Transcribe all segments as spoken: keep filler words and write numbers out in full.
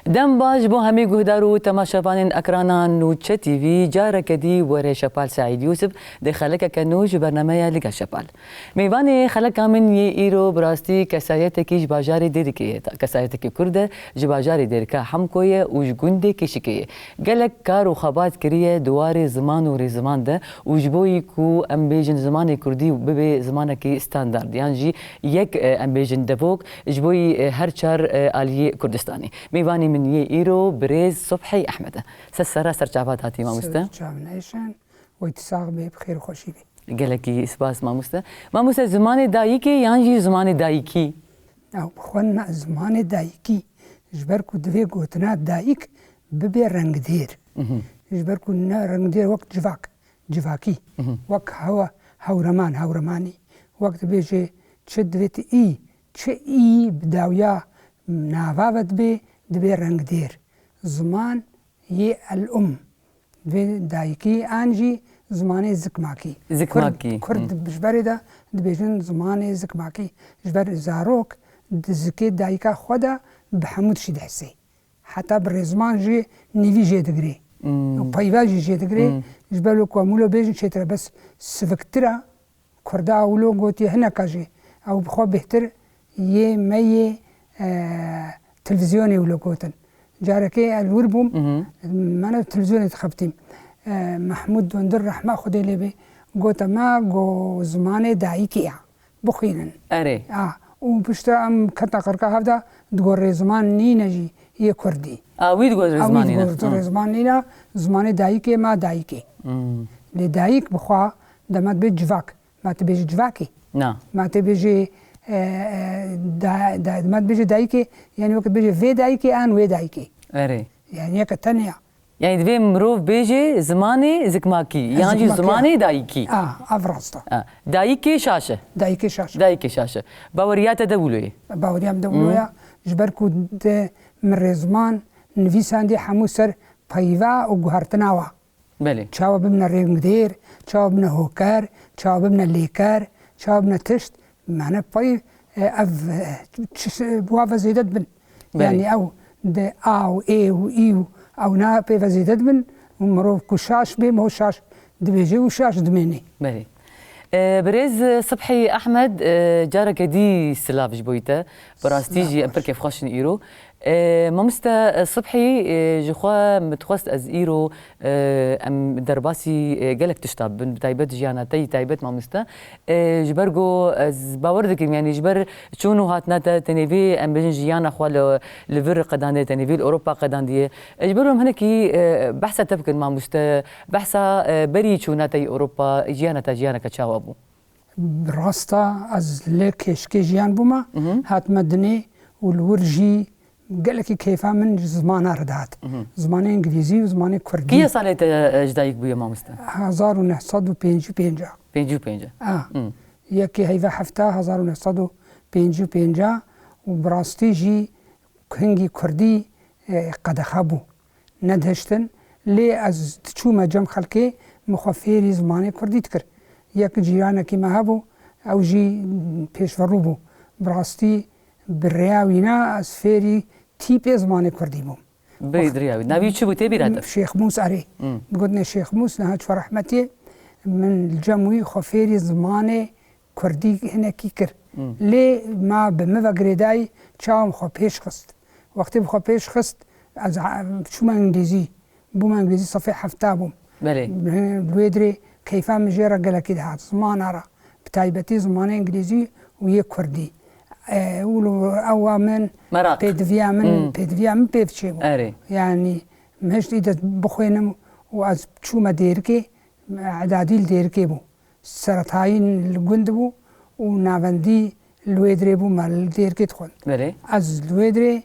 Dem baş bo hemî guhdar û temaşevanên ekranan Nûçe T V, careke dî were Şepal Seîd Yûsif di xelekeke nû ji bernameya Li Gel Şepal. Mêvanê xeleka min yê îro bi rastî kesayetekî ji bajarê Dêrikê ye. Kesayetekî Kurd e, ji bajarê Dêrika Hemko ye û ji gundê Kêşikê ye. Gelek kar û xebat kiriye di warê ziman û rêziman de û ji bo yî ku em bêjin zimanê Kurdî bibe zimanekî standard yan jî yek, e, em bêjin devok ji bo yî, e, her çar, e, aliyê Kurdistanê. Mêvanê min yê îro birêz Subhî Ehmed e. Ser sera ser çava datî mamoste. Ser çav neşen, wey tu sax bê, bi xêr û xweşî bê. Gelekî spas mamoste. Mamoste, zimanê dayikê yan jî zimanê dayikî? Ew bi xwe ne zimanê dayikî. Ji ber ku divê gotina dayik bibe rengdêr. Mhm. Ji ber ku ne rengdêr wek civak, civakî. Mhm. Wek hewa, hewreman, hewremanî. Wek dibêje çi divê tu î, çi î bi dawiya nava ve dibê, dibê rengdêr. Ziman yê el-um. Vê dayikî an jî zimanê zikmakî. Zikmakî, Kurd, Kurd hı. Ji berê de dibêjin zimanê zikmakî. Ji ber zarok di zikê dayika xwe de bi hemû tiştî dihesê. Heta bi rêzman jî nîvî jê digirê. Hmm. Û peyva jî jê digirê. Hmm. Ji ber wek ku em wilo bêjin çêtir e, bes siviktir e. Kurda wilo gotiye hineka jî. Ew bi xwe bêhtir yê me yê, e, televîzyonê wilo gotin. Carekê ez li wir bûm, Mhm. me ne televîzyonê dixebitîm. E, Mehmûd Dundur rehma Xwedê lê bê, gote me, go zimanê dayikê ya. Bixwînin. Erê. A, û piştre em ketin qirka hev de digo rêziman nîne jî yê kurdî. A, wî digo A, wî rêziman nîne. digo Hı. rêziman nîne, zimanê dayikê ma dayikê. Hmm. Lê dayik bi xwe dema dibê civak. Ma tu bêjî civakê. Na. Ma tu bêjî, e, e, da, da, ma tu bêjî dayikê, yani wekî bêjî vê dayikê an wê dayikê. Erê. Yani yeke tenya. Yani divê mirov bêje zimanê zikmakî, yan jî Zikmakî. zimanê dayikî. A, ev rast e. A, dayikê şaş e. Dayikê şaş e. Dayikê şaş e. Baweriya te de wilo ye? Baweriya min de wilo Hı. ye. Ji ber ku di min rêziman nivîsandî hemû ser peyva û guhertina wa. Belê. Çawa bibine rêngdêr, çawa bibine hoker, çawa bibine lêker, çawa bibine tişt. Mane pey, e, ev, e, çi se-, wa ve zêde dibin. Belê. Yani ew de a û ê û î û ew na pê ve zêde dibin. Û mirov ku şaş bê, mirov şaş dibêje û şaş dimênê. Belê. E, birêz Sibhî Ehmed, e, careke dî silav ji bo te. Bi rastî Silav jî em baş. pir kêfxweş in îro. E, mamoste Sibhî, e, ji xwe min dixwest ez îro, e, em derbasî, e, gelek tişta bibin, bi taybet jiyana te yî taybet mamoste. E, ji ber ku ez bawer dikim, yanî ji ber çûn û hatina te, tenê vê em bêjin jiyana xwe li, li vir qedandê, tenê vê li Ewropa qedandiye. E, ji ber em hinekî, e, behsa te bikin mamoste, behsa, e, berî çûna te yî Ewropa, jiyana te jiyaneke çawa bû? Bi rasta ez li Kêşikê jiyan bûme, Mhm. hatime dinê û li wir jî gelekî keyfa min ji zimana re dihat. Mhm. Zimanê îngilîzî û zimanê kurdî. Kîya salê te, e, ji dayik bûye mamoste? Hezar û neh sed û pêncî û pênc. Pêncî û pênc. A. Hmm. Yekê heyva hefta, hezar û neh sed û pêncî û pênc û bi rastî jî hingî kurdî, e, qedexe bû. Nedihiştin, lê ez diçûme cem xelkê, min xwe fêrî zimanê kurdî dikir. Yek cîranekî me hebû, ew jî pêşverû bû. Bi rastî bi rêya wî ne ez fêrî tîpê zimanê kurdî bûm. Bi rêya wî. Navî çi bû, tê bîra te? Şêx Mûs, erê. Hmm. Digotinê Şêx Mûs, niha çû rehmetiyê. Min li cem wî xwe fêrî zimanê kurdî hinekî kir. Hmm. Lê ma bi min ve girêdayî çawa min xwe pêş xist. Wextê bi xwe pêş xist, ez a-, çûme îngilîzî. Bûme îngilîzî sefê hefta bûm. Belê. Li wê dirê keyfa min jê re gelekî dihat. Zimana re. Bi taybetî zimanê îngilîzî û yê kurdî. E, û ewa min Meraq. pêdiviya min, Hmm. pêdiviya min pê diçê bû. Erê. Yani, min hişt î dest bixwênim û ez çûme Dêrikê, edadî li Dêrikê bû. Seretayî li gund bû û navendî li wê dirê bû, me li Dêrikê dixwend. Belê. Ez li wê dirê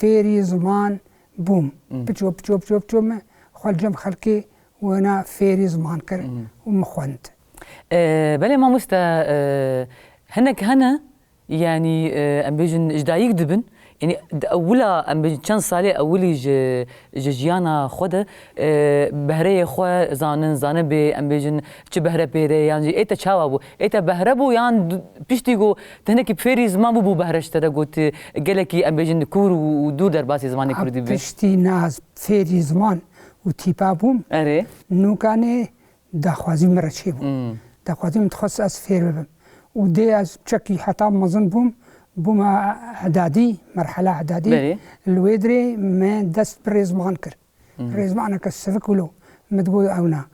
fêrî ziman bûm. Hmm. Piço, piço, piço, piço me xwe li cem xelkê wêna fêrî ziman kir Hmm. û min xwend. E, belê mamoste, e, hinek hene, yanî, e, em bêjin ji dayik dibin, Yanî di ewila, em bêjin çend salê ewilî ji, ji jiyana xwe de, e, behreyê xwe zanin, zanibê, em bêjin çi behre pê de, yan jî ê te çawa bû? Ê te behre bû yan d-, piştî ku te hinekî fêrî ziman bû, bû behre ji te re got, e, gelekî, em bêjin kûr û, û dûr derbasî zimanê kurdî bibê? Piştî nas fêrî ziman û tîpa bûm. Erê. Nûkanê daxwazî min re çêbû. Hmm. Daxwazî min dixwest ez fêr bibim. Û dê ez çekî heta mezin bûm, bûme edadî, merhela edadî. Belê. Li wê dirê me dest bi rêzman kir. Hmm. Rêzmaneke sivik wilo. Min digot ew na.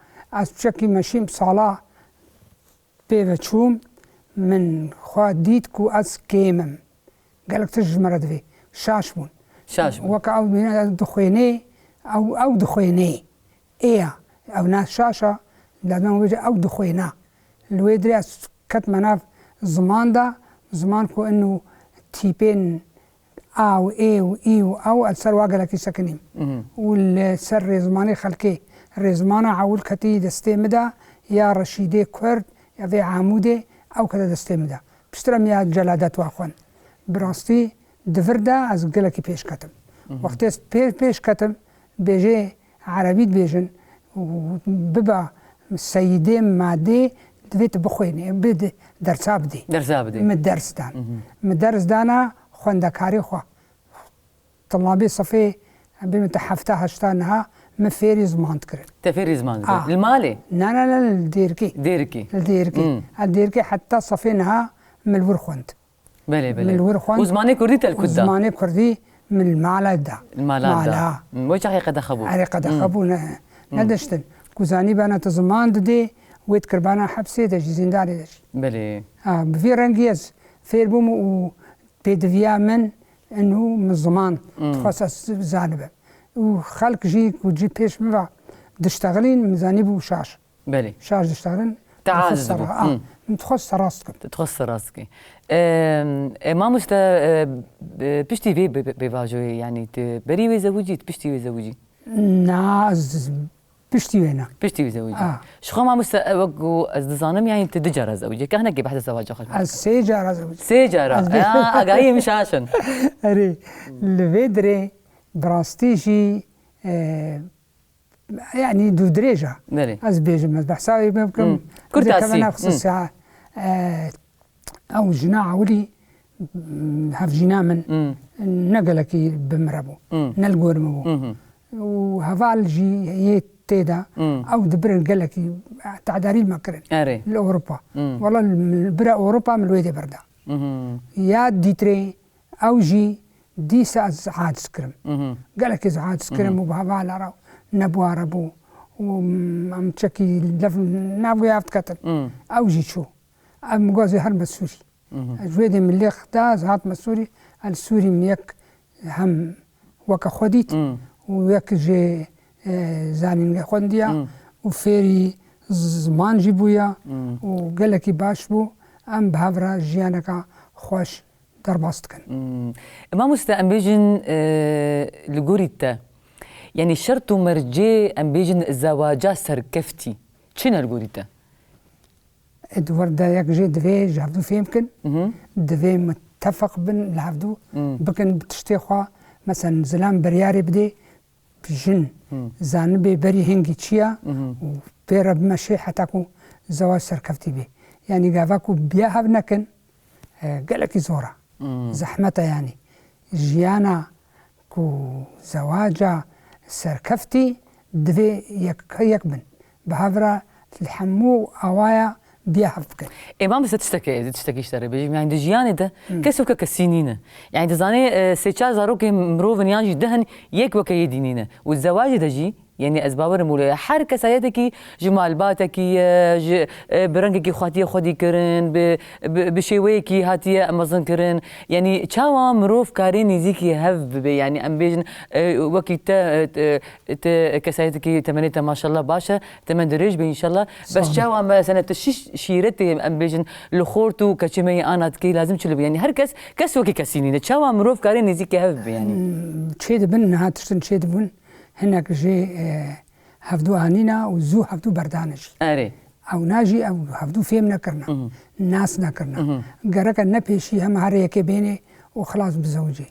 Ez çekî meşîm sala pê ve çûm, min xwe dît ku ez kêm im. Gelek tişt ji me re divê. Şaş bûn. Şaş bûn. Weke ew bîne dixwênê, ew, ew dixwênê. Ê ya. Ew ne şaş a, lazim e bêje ew dixwêne. Li wê dirê ez ketime nav ziman de, ziman ku inu tîpên a û ê û î û ew, ez ser wa gelekî sekinîm. Mhm. Û li ser rêzmanê xelkê, rêzmana ewil ketî destê min de, ya Reşîdê Kurd, ya vê Amûdê, ew kete destê min de. Piştre min ya Celadet wa xwend. Bi rastî di vir de ez gelekî pêş ketim. Mhm. Wextê ez pê-, pêş ketim, bêjê erebî dibêjin û biba seyidê madê divê tu bixwênê, bide dersa bidê. Dersa bidê. Min ders dan. Mhm. Min ders dana xwendekarê xwe. Tilabê sifê, bê min te hefta heşta niha min fêrî ziman dikirin. Te fêrî ziman dikirin? Ah. Li malê? Na, na, na, li Dêrikê. Dêrikê. Li Dêrikê. Hmm. Ez Dêrikê heta sifê niha min li wir xwend. Belê, belê. Min li wir xwend. Û zimanê kurdî te li ku da? Zimanê kurdî min li mala da. Li mala da. Mala. Hmm, wê çaxê qedexe bû. Erê, qedexe bû, ne, hmm, nediştin. Ku zanîbana tu ziman didê, wê dikirbana hepsê de jî, zîndanê de jî. Belê. Ha, bi vî rengî ez fêr bûm û pêdiviya min inu min ziman, hmm, dixwest ez zanibim. Û xelk jî ku cî pêş min ve diştexilîn, min zanîbû şaş. Belê. Şaş diştexilin. Te aciz bû. Ah, hmm, min dixwest serast kim. Tu dixwest serast kim. Em, e, mamoste, e, e, piştî vê be-, be-, pêvajoyê, yanî tu berî wê zewicî, tu piştî wê zewicî? Na, ez piştî wê ne. Piştî wê zewicî. Ah. Ji xwe mamoste, e, wek ku ez dizanim, yanî tu du cara zewicî. Kahnekê behsa zewaca xwe. Ez sê cara zewicî. Sê cara. Ez dê- Ya, agahiyê min şaş in. Erê, li vê dirê bi rastî jî, e, yanî dûdirêj e. Belê. Ez bêjim, ez behsa wê bikim. Hmm. Kurtasî. Dikevin nefs Hmm. siha, e, ew jina ewilî, mm, hevjîna min Hmm. ne gelekî bi min re bû. Hmm. Ne li gor min bû. Mhm. Û heval jî yê tê de Hmm. ew dibirin gelekî tedarî me kirin. Erê. Li Ewropa. Hmm. Wela li bira Ewropa min li wê dê berda. Mhm. Ya dîtirê Ew jî dîsa ez aciz kirim. Mhm. Gelekî ez aciz kirim Mhm. û bi hevala re nebûware bû. Û em çekî lev nav wê hev diketin. Mhm. Ew jî çû. Em gazê her me Sûrî. Mhm. Ez wê dê min lêx da, ez hatime Sûrî. Ez Sûrî min yek hem weke xwe dît Mhm. û yek jê, e, zanîngeh xwendiya Mhm. û fêrî ziman jî bûya Mhm. û gelekî baş bû. Em bi hev re jiyaneka xweş derbas dikin. Hmm. Mamoste, em bêjin, e, li gorî te, yanî şert û mercê, em bêjin, zewaca serkeftî çi ne li gorî te? E, di wir de yek jê divê ji hevdû fêm kin, Mhm. divê mutefeq bin li hevdû, Hmm. bikin bi tiştê xwe, mesela zilam biryarê bidê, jin Hmm. zanibê berî hingî çi ya Mhm. û pê re bimeşê heta ku zewac serkeftî bê. Yanî gava ku biya hev nekin, e, gelekî zor e. Hmm. Zehmet e yanî. Jiyana ku zewaca serkeftî divê yek, yek bin. Bi hev re li hemû awaya biya hev bikin. Ê, mamoste, tiştekê, ez ê tiştekî ji te re bêjim. Yanî di jiyanê de Hmm. kes weke kesî nîne. Yanî dizanê, e, sê çar zarokê mirov in yan jî deh in, yek weke yê dî nîne. Û di zewacê de jî, yanî ez bawer im wilo ye, her kesayetekî ji malbatekî ye, ji, e, bi rengekî xwe hatiye xwedî kirin, bi, bi, bi şêweyekî hatiye mezinkirin. Yanî çawa mirov karê nêzîkî hev bibe? Yanî em bêjin, e, wekî te, e, te, Te kesayetekî temenê te maşallah baş e, temen dirêj be înşallah. Sağ ol. Bes çawa mesela tu şîş-, şîretê em bêjin li xort û keçê me yê ana dikey lazim çi li be? Yanî her kes, kes wekî kesî nîne. Çawa mirov kare nêzîkî hev bibe yanî? Hmm, çê dibin, niha tiştin çê dibin. Hinek jê, e, hevdû anîna û zû hevdû berdane jî. Erê. Ew na jî ew hevdû fêm nekirina. Mhm. Nas nekirina. Mhm. Gereke ne pêşî hema her yekê bênê û xilas bizewicê.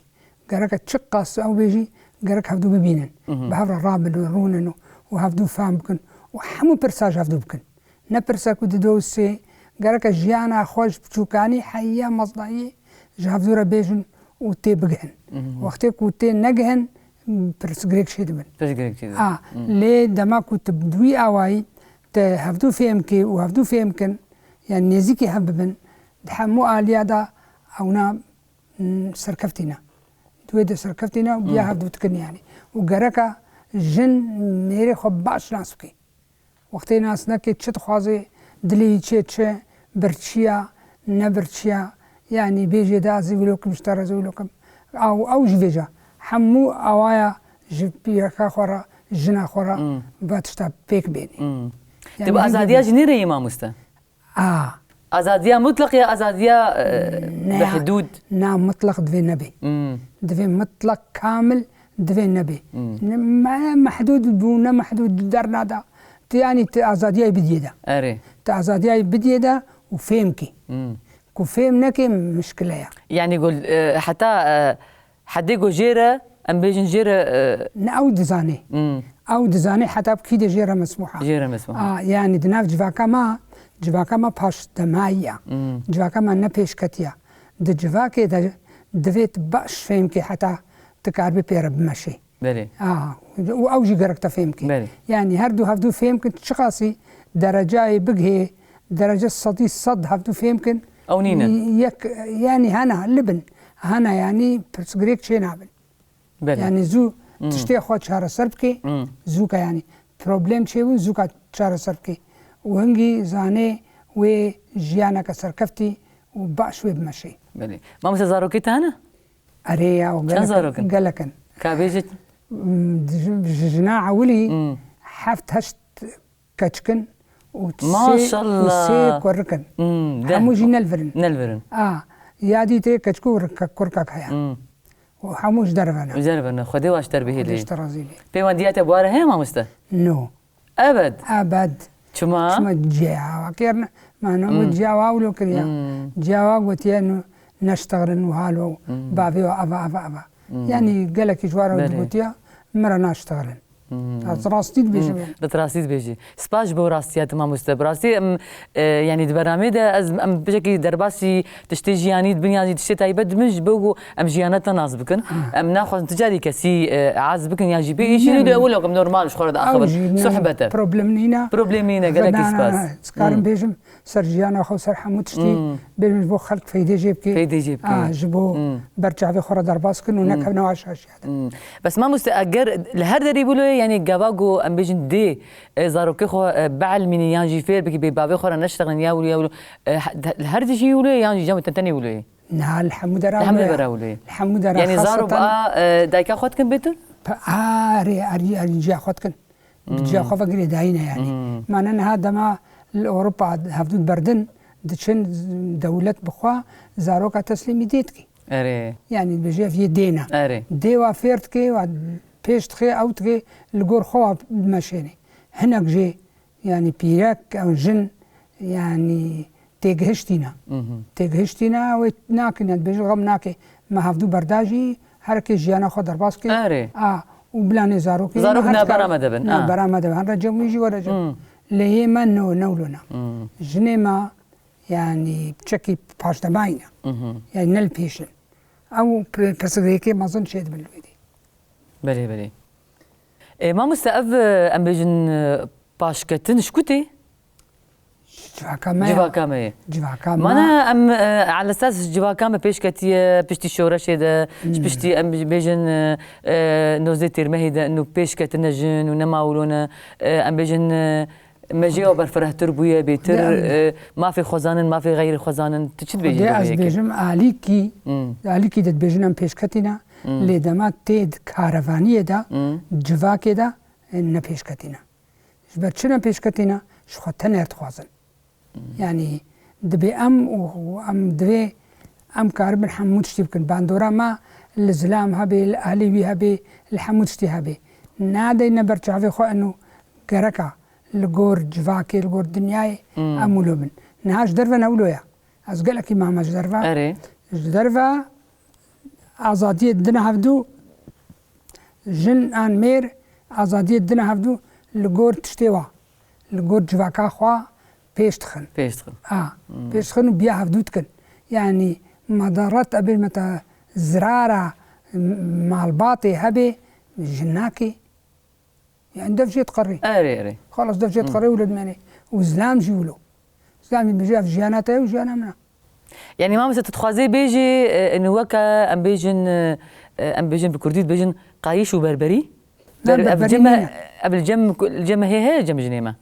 Gereke çiqas ew bê jî, gerek hevdû bibînin. Mhm. Bi hev re rabin û rûnin û, û hevdû fehm bikin û hemû pirsa ji hevdû bikin. Ne pirsa ku di do sê, gereke jiyana xwe ji biçûkanî heya mezdayî ji hevdû re bêjin û tê bigihin. Mhm. Wextê ku tê negihin, pirsgirêk çêdibin. Pirsgirêk çêdibin. A, mhm, lê dema ku tu bi wî awayî te hevdû fêm kê û hevdû fêm kin, yani nêzîkî hev bibin, di hemû aliya de ewna, mm, serkeftî ne. Di wê de serkeftî ne û biya, hmm, hevdû dikin yani. Û gereka jin mêrê xwe baş nas bike. Wextê nas neke çi dixwaze, dilê wî çê çi, birçiya, ne birçiya, yani bêjê de ez ê wilo kim, ji te re ez ê wilo kim. Ew, ew jî vêca. Hemû awaya ji pîreka xwe re, jina xwe re, hmm, va tişta pêk bênê. Hmm. Yani tu bi azadiya jinê re yî mamoste? A. Azadiya mutlaq ya azadiya, e, ne, bi hidûd? Na, mutlaq divê nebe. Hmm. Divê mutlaq kamil divê nebe. Hmm. Ne, me-, mehdûd bû, ne mehdûd dernada. Tu yani tu azadiyayê bidiyê de. Erê. Tu azadiyayê bidiyê de û fêm kî. Hmm. Ku fêm neke mişkile ya. Yani gol, e, heta, e, Hedê ku jê re, em bêjin jê re, e, ne ew dizanê. Hmm. Ew dizanê heta bi kî de jê re mesmûh e. Jê re mesmûh e. A, yani di nav civaka me, civaka me paşdemayî ye. Hmm. Civaka me ne pêşketî ye. Di civakê de divê tu baş fêm kî heta tu karibî pê re bimeşî. Belê. A, û ew jî gerek te fêm kî. Belê. Yani her du hevdu fêm kin çiqasî derecayê bigihê, derece sedî sed hevdu fêm kin. Ew nîne. Yek, yani hene, li bin. Hene, yani pirsgirêk çê nabin. Belê. Yani zû, hmm, tiştê xwe çareser bike, hmm, zûka yani problem çêbû, zûka çareser bike. Û hingî zanê wê jiyaneke serkeftî û baş wê bimeşê. Belê. Mamoste, zarokê te hene? Erê ya, û çend gelek, zarok in? Gelek in. Ka bêje? Hmm, ji, ji jina ewilî, hmm, heft heşt keçik in û sê, û sê, maşallah, kurik in. Hmm, deh. Hemû jî ne li vir in. Ne li vir in. A, ya dî tê keçik û rik-, kurkek heye. Hmm. Û hemû ji derve ne. Ji derve ne. Xwedê wan ji te re bihêle. Xwedê ji te razî be. Pêwendiya te bi wan re heye, mamoste? No. Ebed. Ebed. Çima? Çima ciya wa kir ne? Ma ne, hmm, ciya wa wilo kiriya. Hmm. Ciya wa gotiye nu neştexilin û halo, hmm, bavê wa ava, ava, ava. Hmm. Yani gelekî ji wa re, belê, gotiya, min re naştexilin. Hmm. Ez rastî dibêjim. Hmm. Di rastî dibêjî. Spas ji bo rastiya te mamoste. Bi rastî em, e, yani di bernameyê de ez, em piçekî derbasî tiştê jiyanî dibin, yan jî tiştê taybet dibin, ji bo ku em jiyana te nas bikin. Ha. Em naxwazin tu carî kesî, e, ez bikin, yan jî bê îşî, ne, wilo em normal ji xwe re diaxivin. Ew jî ne, sohbet e. Problem nîne. Problem nîne, gelekî spas. Na, na, na, ez karim, hmm, bêjim, ser jiyana xwe, ser hemû tiştî, hmm, bêjim ji bo xelk feydê jê bike. Feydê jê bike. A, ji bo, hmm, ber çavê xwe re derbas kin û, hmm, nekevin aşaşiya de. Hmm. Bes mamoste, eger li her derî wilo ye, yani gava ku em bêjin dê, e, zarokê xwe, e, bielmînî yan jî fêr bikî, bê bavê xwe re neştexilin ya wilo ya wilo, e, he-, li her dijî wilo ye yan jî cem tentenê wilo ye? Na, li hemû dera wilo ye. Li hemû dera wilo ye. Li hemû dera, yani zarok xaseten a, e, dayika xwe dikin bêtir? Pe-, arê, arî, arî ciya xwe dikin. Bi ciya xwe ve girêdayî ne yani. Hmm. Ma ne niha dema li Ewropa hevdû berdin, diçin dewlet bi xwe zaroka teslîmî dê dike. Erê. Yani dibêje ev yê dê ne. Erê. Dê wa fêr dike, wa pêş dixe, ew dike, li gor xwe wa dimeşêne. Hinek jê, yani pîrek, ew jin, yani têgihiştî ne. Mhm. Têgihiştî ne, wê nakin, yani dibêje xem nake, me hevdû berda jî, her kê jiyana xwe derbas ke. Erê. A, û bila nê zarokê, zarok ne, navbera me de bin, ne, a, navbera me de bin. Hende cem wî jî were cem. Hmm. Lê yê me ne, ne wilo ne. Hmm. Jinê me, yani piçekî paşdemayî ne. Mhm. Yani ne li pêş in. Ew pe-, pirsgirêkê mezin çêdibin li wê dê. Belê, belê. E, mamoste, ev, e, em bêjin, e, paşketin ji ku tê? Civaka me ya. Civaka me ye. Civaka me. Mana em, e, elesas civaka me pêş ketiye, piştî şoreşê de, hmm, piştî em bêjin, e, e, nozdeh têrmehê de, û pêş ketine jin û nema wilo ne, e, em bêjin, e, mejê wa berfirehtir bûye, bêtir, e, mafê xwezanin, mafê xeyrî xwezanin. Tu çi dibêjî? Xwedê ez bêjim, alîkî, hmm, alîkî de dibêjin em pêş ketîne, hmm, lê dema tê di karevaniyê de, hmm, civakê de, e, ne pêş ketîne. Ji ber çi ne pêş ketîne? Ji xwe tenê dixwazin. Hmm. Yani dibê em û, û em divê em karibin hemû tiştî bikin. Bandora me li zilam hebe, li ahlê wî hebe, li hemû tiştî hebe. Nadeyne ber çavê xwe eno gereka li gor civakê, li gor dinyayê, hmm, em wilo bin. Niha ji derve ne wilo ye. Ez gelekî mame ji derve. Erê. Ji derve Azadiyê didine hevdû, jin an mêr, azadiyê didine hevdû li gor tiştê wa, li gor civaka xwe pêş dixin. Pêş dixin. A, Hmm. pêş dixin û biya hevdû dikin. Yanî medaret, e, bêjme te zirara m-, malbatê hebe, jin nakê. Yani dev jê diqerî. Erê, erê. Xelas, dev jê Hmm. diqerî û li dimenê. Û zilam jî wilo. Zilam jî dibêje, ev jiyana te ye û jiyana min e. Yani mamoste, tu dixwazê bêjî, e, in weke em bêjin, e, em bêjin bi kurdî dibêjin qayîş û berberî? Na, Ber-, ev berberî cem e, nîne. Ev li cem, li cem hê heye, cem jinê me?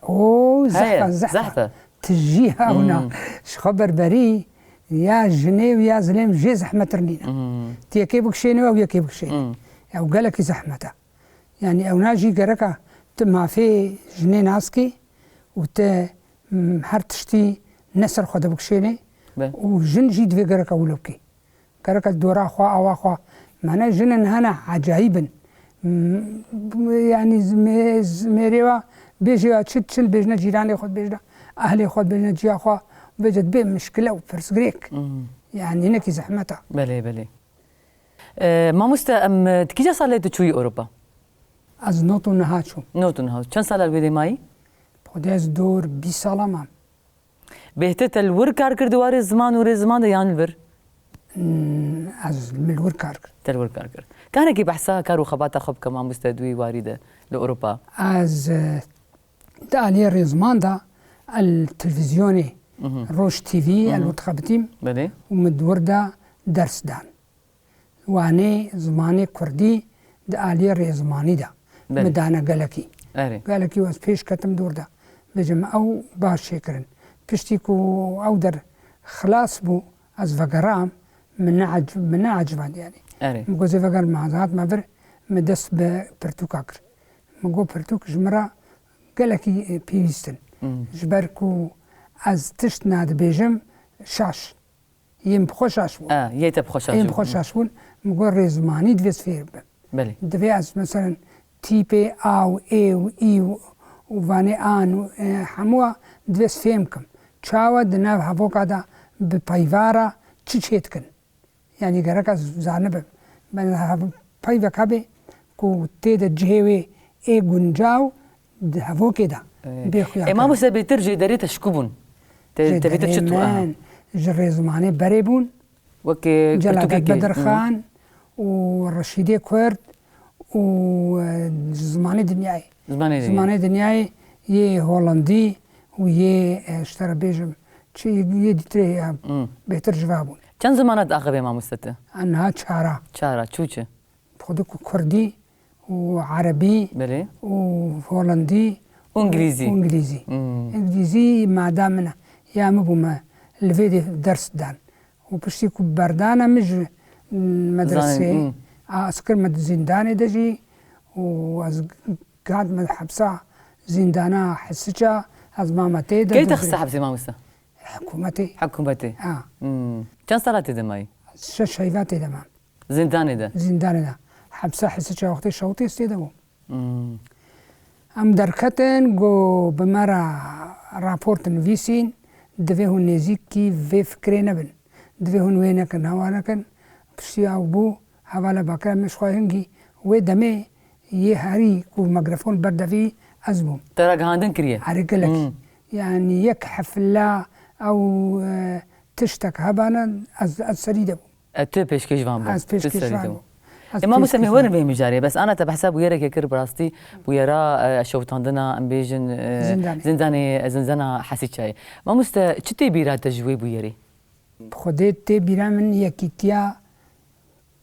Oo, zehf e, Heye, zehf e. zehf e. Tijî hewna. Hmm. Ji xwe berberî ya jinê û ya zilêm jê zehmetir nîne. Hmm. Tu yekê bikişênî û ew yekê bikişênî. Hmm. Ew gelekî zehmet e. Yani ewna jî gereka tu mafê jinê nas kî û tu, m, her tiştî ne ser xwe de bikişênê Be. û jin jî divê gereka wilo bikî. Gereka dora xwe, awa xwe. Mane jinin hene ecayîb in. M, yani zimê-, zimêrê wa bêjê wa çi, çi bêjne cîranê xwe, bêjne ehlê xwe, bêjne ciya xwe, bêje dibê mişkile û pirsgirêk. Hmm. Yani hinekî zehmet e. Belê, belê. E, mamoste, em, e, ti kîja salê tu çûyî Ewropa? Ez nod û neh çûm. Nod û neh. Çend sala li wê dê mayî? Xwedê ez dor bîst sala mam. Bêhtir te li wir kar kir di warê ziman û rêziman de yan li vir? Hmm, ez min li wir kar kir. Te li wir kar kir. Kanekî behsa kar û xebata xwe bike mamoste di wî warî de li Ewropa? Ez, e, di aliyê rêziman de el televîzyonê Mhm. Roj T V Mhm. el dixebitîm Belê. û min di wir de ders dan. Wanê zimanê kurdî di aliyê rêzimanî de Belê. min dane gelekî. Erê. Gelekî ez pêş ketim dûr de. Bêjim ew baş çêkirin. Piştî ku ew der xilas bû, ez vegeram, min neec-, min neeciband yani. Erê. Min got ez vegerim, ez hatime vir, min dest bi pirtûka kir. Min got pirtûk ji min re gelekî, e, pêwîst in. Hmm. Ji ber ku ez tişt nadibêjim şaş. Yên bi xwe şaş bûn. E, yê te bi xwe şaş Yên bi bûn. xwe şaş bûn. Min got rêzimanî divê ez fêr bibim. Belê. Divê ez, meselen, tîpê a û ê û î û, û vanê an û, e, hemû a divê ez fêm bikim. Çawa di nav hevoka de bi peyva re çi çêdikin? Yani gerek ez zanibim. Ben hev-, peyvek hebe ku tê de cihê wê ê guncaw di hevokê de Ee, bê xuya Ê, kirin. Mamoste, bêtir jêderê te ji ku bûn? Te, te bêtir Jêderê çi tu? Aha. min ji rêzimanê berê bûn. Wekî Celadet pirtûkekê. Bedirxan û Reşîdê Kurd û, e, ji zimanê dinyayê. Zimanê dinyayê. Zimanê dinyayê yê Holandî û yê, e, ji te re bêjim, çi yê dîtirê ya Hmm. bêtir ji va bûn. Çend zimana diaxivê mamoste tu? Aniha çara. Çara, çû çi? Xwedî ku Kurdî û Erebî Belê. û Holandî Û Îngilîzî. û Îngilîzî. Hmm. Îngilîzî mada min e, ya min bû me li vê de ders dan. Û piştî ku berdana min ji, mm, medresê, Zanîn, hmm. a, ez kirme di zîndanê de jî û ez hatime hepsa zîndana Hisiça, ez mame tê de Kê te dizî- xiste hepsê mamoste? Hikûmetê. Hikûmetê. Ha. Hmm. Çend sala tê de mayî? Şeş heyva tê de mam. Zîndanê de? Zîndanê de. Hepsa Hisiça wextê şewitê ez tê de bûm. Hmm. Em derketin, got bi me re raport nivîsîn, divê hûn nêzîkî vê fikrê nebin. Divê hûn wê nekin, hewa nekin. Piştî ew bû, hevala bakira min ji xwe hingî wê demê yê herî ku mikrofon berdevî ez bûm. Te ragihandin kiriye? Herî gelekî. Hmm. Yani yek hefla ew, e, tiştek hebana ez, ez serî de bûm. E, tu pêşkêş van bû. Ez Tu pêşkêş serî van de bû. bûm. Ez E, mamoste, me pêşkêş werin van. vê mijarê. Bes ana te behsa bûyereke kir, bi rastî bûyera, e, şewitandina, em bêjin, e, Zîndanê. zîndanê, e, zîndana Hesîçayê. Mamoste, çi tê bîra te ji wê bûyerê? Bi Xwedê tê bîra min yekîtiya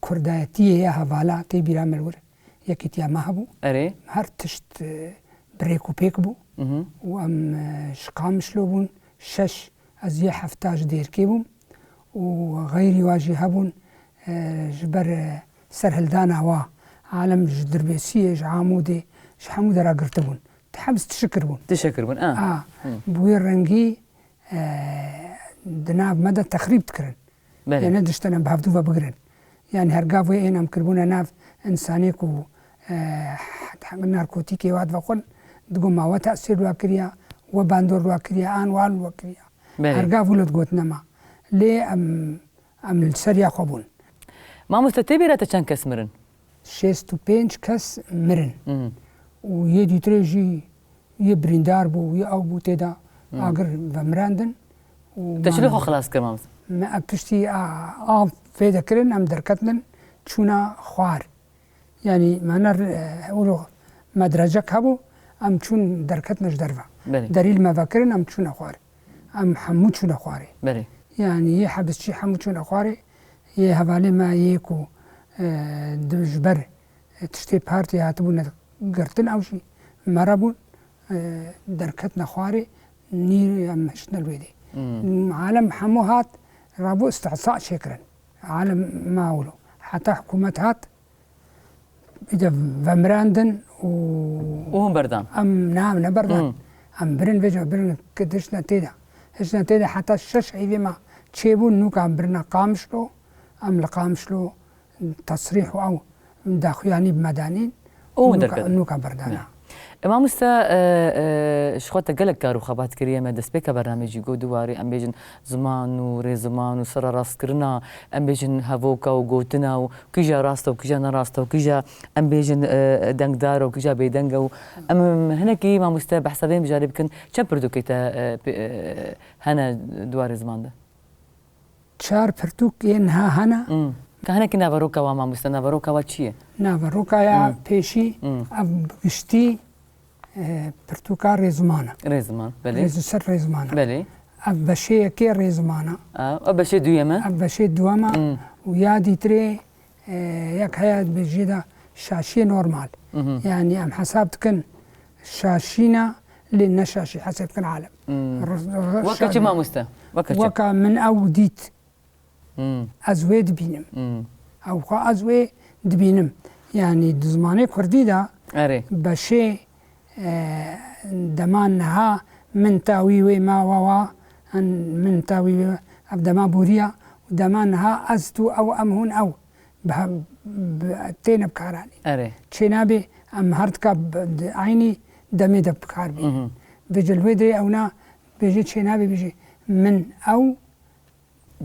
kurdayetiyê ya hevala tê bîra min li wir. Yekîtiya me hebû. Erê. Her tişt, e, bi rêk û pêk bû. Mhm. Û em, e, ji Qamişlo bûn, şeş, ez yê hefta ji Dêrkê bûm. Û xeyrî wa jî hebûn, e, ji ber, e, serhildana wa. Alem ji Dirbêsiyê, ji Amûdê, ji hemû dera girtibûn. Te hebs tişikir bûn. Tişikir bûn, a. A, Hı. bi wê rengî, e, di nav me de texrîb dikirin. Belê. Lê nediştine bi hevdû ve bigirin. Yani her gav wê ên em kiribûne nav insanê ku, e, narkotîkê wat vexwin, digo ma we tesîr wa kiriya, we bandor wa kiriya, an wan wa kiriya. Belê. Her gav wilo digot nema. Lê em, em li ser ya xwe bûn. Mamoste, tê bîra te çend kes mirin? Şêst û pênc kes mirin. Hmm. Û yê dîtirê jî yê birîndar bû, yê ew bû tê de Hmm. agir vemirandin. Û Te çilo xwe xilas kir, mamoste? Me piştî a, av fêde kirin, em derketin çûna xwar. Yanî me ne, e, wilo medrecek hebû, em çûn derketin ji derve. Belê. Derî li me vekirin, em çûne xwarê. Em hemû çûne xwarê. Belê. Yanî yê hebisçî hemû çûne xwarê. Yê hevalê me yê ku, e, di, ji ber, e, tiştê partiyê hatibûne girtin, ew jî mere bûn, e, derketine xwarê, nî em hiştine li wê dê. Hmm. Alem hemû hat, rabû istihsa çêkirin. Alem ma wilo. Heta hikûmet hat, îde vemirandin û Û hûn berdan? Em, na, em neberdan. Hmm. Em birin vêca, birin ki diştine tê de. Hiştine tê de heta şeş heyvê me çêbûn, nûka em birine Qamişlo, em li Qamişlo tesrîh û ew daxuyanî bi me danîn. Û hûn Nûka, derketin? Nûka berdana. Ne. E, mamoste, e, e, ji xwe te gelek kar û xebat kiriye, me destpêka bernameyê jî got, du warê, em bêjin ziman û rêziman û sererastkirina, em bêjin hevoka û gotina û kîja rast e û kîja ne rast e û kîja, em bêjin, e, dengdar e û kîja bêdeng e û em hinekî, mamoste, behsa vê mijarê bikin. Çend pirtûkê te, e, pê-, e, hene di warê ziman de? Çar pirtûk yên niha hene. Hmm. Ka hinekî naveroka wa, mamoste, naveroka wa çi ye? Naveroka ya Hmm. pêşî, Hmm. ev giştî, e, pirtûka rêziman e. Rêziman, belê. Rêz û ser rêziman e. Belê. Ev beşê yekê rêziman e. Ev, ev beşê duyem e. Ev beşê duwem e. Hmm. Û ya dîtirê, e, yek heye, dibêjî de şaşiyê normal. Mhm. Yanî em hesab dikin şaşîna, lê ne şaşî, hesab dikin alem. Hmm. R-, r-, Weke çi, şaşî. Mamoste? Weke çi? Weka min ew dît. Hmm. Ez wê dibînim. Hmm. Ew xwe ez wê dibînim. Yanî di zimanê kurdî de Erê. beşê, e, dema niha min ta wî wê ma wa wa, hin min ta wî wê, ev dema bûriya, û dema niha ez tu ew em hûn ew bi hev-, bi, têne bikaranîn. Erê. Çênabê em her dika bi, di eynî demê de bikar bî. Mhm. Vêca li wê derê ew na bêje çênabê bêje min ew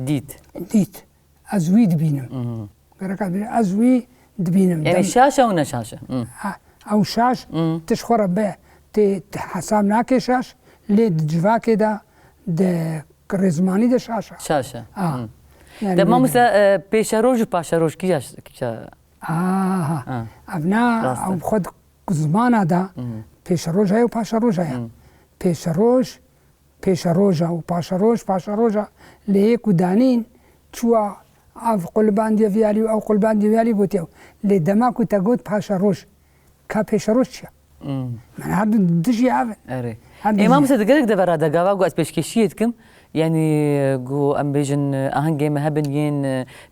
Dît. Dît. Ez wî dibînim. Mhm. Gereka dibînim. Ez wî dibînim. Yani Dem- şaş e û ne şaş e. Mhm. Ha, ew şaş, Mhm. tu ji xwe re be, tê, tu hesab nake şaş, lê di civakê de, di rêzimanî de şaş e. Şaş e. Ha. Mhm. Yani De wî mamoste, dibînim. e, pêşeroj û paşeroj kîja, kîja? Aha. Ha. Ev na, Rast e. ew xwe di zimana de Mhm. pêşeroj heye û paşeroj heye. Mhm. Pêşeroj, pêşeroja û paşeroj, paşeroja lê yê ku danîn çûwa ev qulbandiye vî alî û ew qulbandiye vî alî gotiye. Lê dema ku te got paşeroj, ka pêşeroj çi ye? Hmm. Min her du dijî ev in. Erê. Her du Ê, jî. Mamoste, di gelek devera de gava ku ez pêşkêşiyê dikim, yanî ku em bêjin, ahengê me hebin yên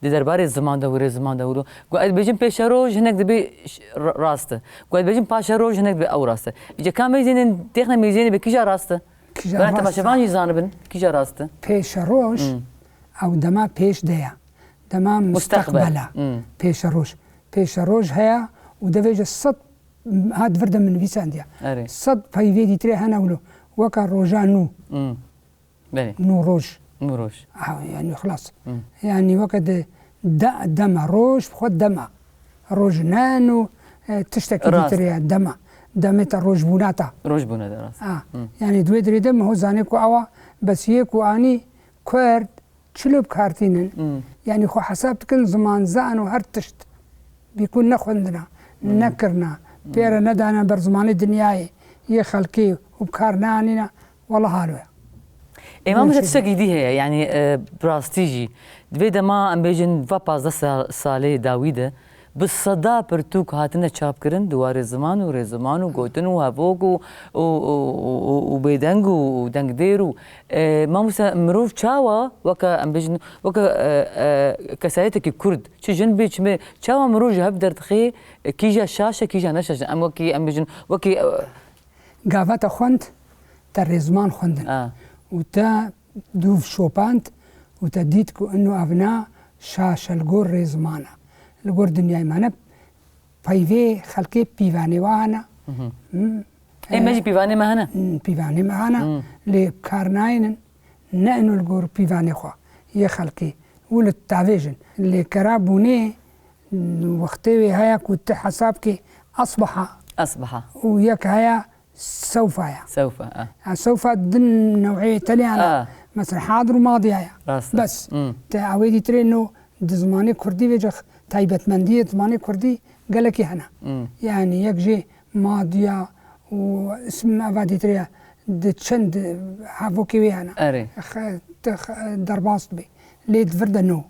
di derbarê ziman de wiro, ziman de wiro. Ku ez bêjim pêşeroj, hinek dibê ş-, ra-, rast e. Ku ez bêjim paşeroj, hinek dibê ew rast e. Îca ka mêzênên, têxine mêzênê be kîja rast e? Kîja Were rast e? temaşevan jî zanibin, kîja rast e? Pêşeroj, Hmm. ew dema pêş de ye. Dema Musteqbel. musteqbel e. Hmm. Pêşeroj. Pêşeroj heye û devêje sed, ha di vir de min nivîsandiye. Erê. Sed peyvê dîtirê hene wilo. Weka roja nû. Hmm. Belê. Nû roj. Nû roj. Ha, yani xlas. Hmm. Yani weke de, de, dema roj, xwe dema. Roj ne nû, e, tiştekî Rast. dîtir ye, dema. Demê te rojbûna te. Rojbûna te, rast. Ha, Hmm. yani di wê dirê de min ho zanê ku ewa bes yê ku anî Kurd çilo bi kar tînin. Hmm. Yani xwe hesab dikin ziman zan û her tişt. Bî ku nexwendina, Hmm. nekirina, Hmm. pê re nedana ber zimanê dinyayê, yê xelkê û bi kar neanîna, wela halo ye. Ê, Mamoste, Neyse. tiştekî dî heye, yanî, e, bi rastî jî. Di vê dema, em bêjin, va pazdeh sa-, salê dawî de, bi seda pirtûk hatine çapkirin di warê ziman û rêziman û gotin û hevok û, û, û, û, û, û bêdeng û, û dengdêr û, e, mamoste, mirov çawa weke, em bêjin, weke, e, e, kesayetekî Kurd, çi jin bê, çi mê, çawa mirov ji hev derdixê, e, kîja şaş e, kîja ne şaş e? Em wekî, em bêjin, wekî, e, Gava te xwend, te rêzman xwendin. A. Û te dûv şopand û te dît ku ino evna şaş e li gor rêzman e. Li gor dinyayê me ne peyvê xelkê pîvanê wa hene. Mhm. Hmm. Ê, me jî pîvanê me hene. Hmm, pîvanê me hene. Hmm. Lê bi kar nayênin. Ne ino li gor pîvanê xwe yê xelkê û li tavêjin. Lê kera bûnê Wextê wê heye ku tu hesab kê asbaha Asbaha. û yek heye sewfa ye. Sewfa, ah. Ha, sewfa din new'ê tenê hene. Ah. Mesela hadir û madi heye. Rast e. Bes. Hmm. Te ewê dîtirê no di zimanê kurdî vêce taybetmendiyê zimanê kurdî gelekî hene. Hmm. Yani yek jê madiya û ism eva dîtirê di çend hevokê wê hene. Erê. X-, t-, x-, derbas dibe. Lê di vir de no.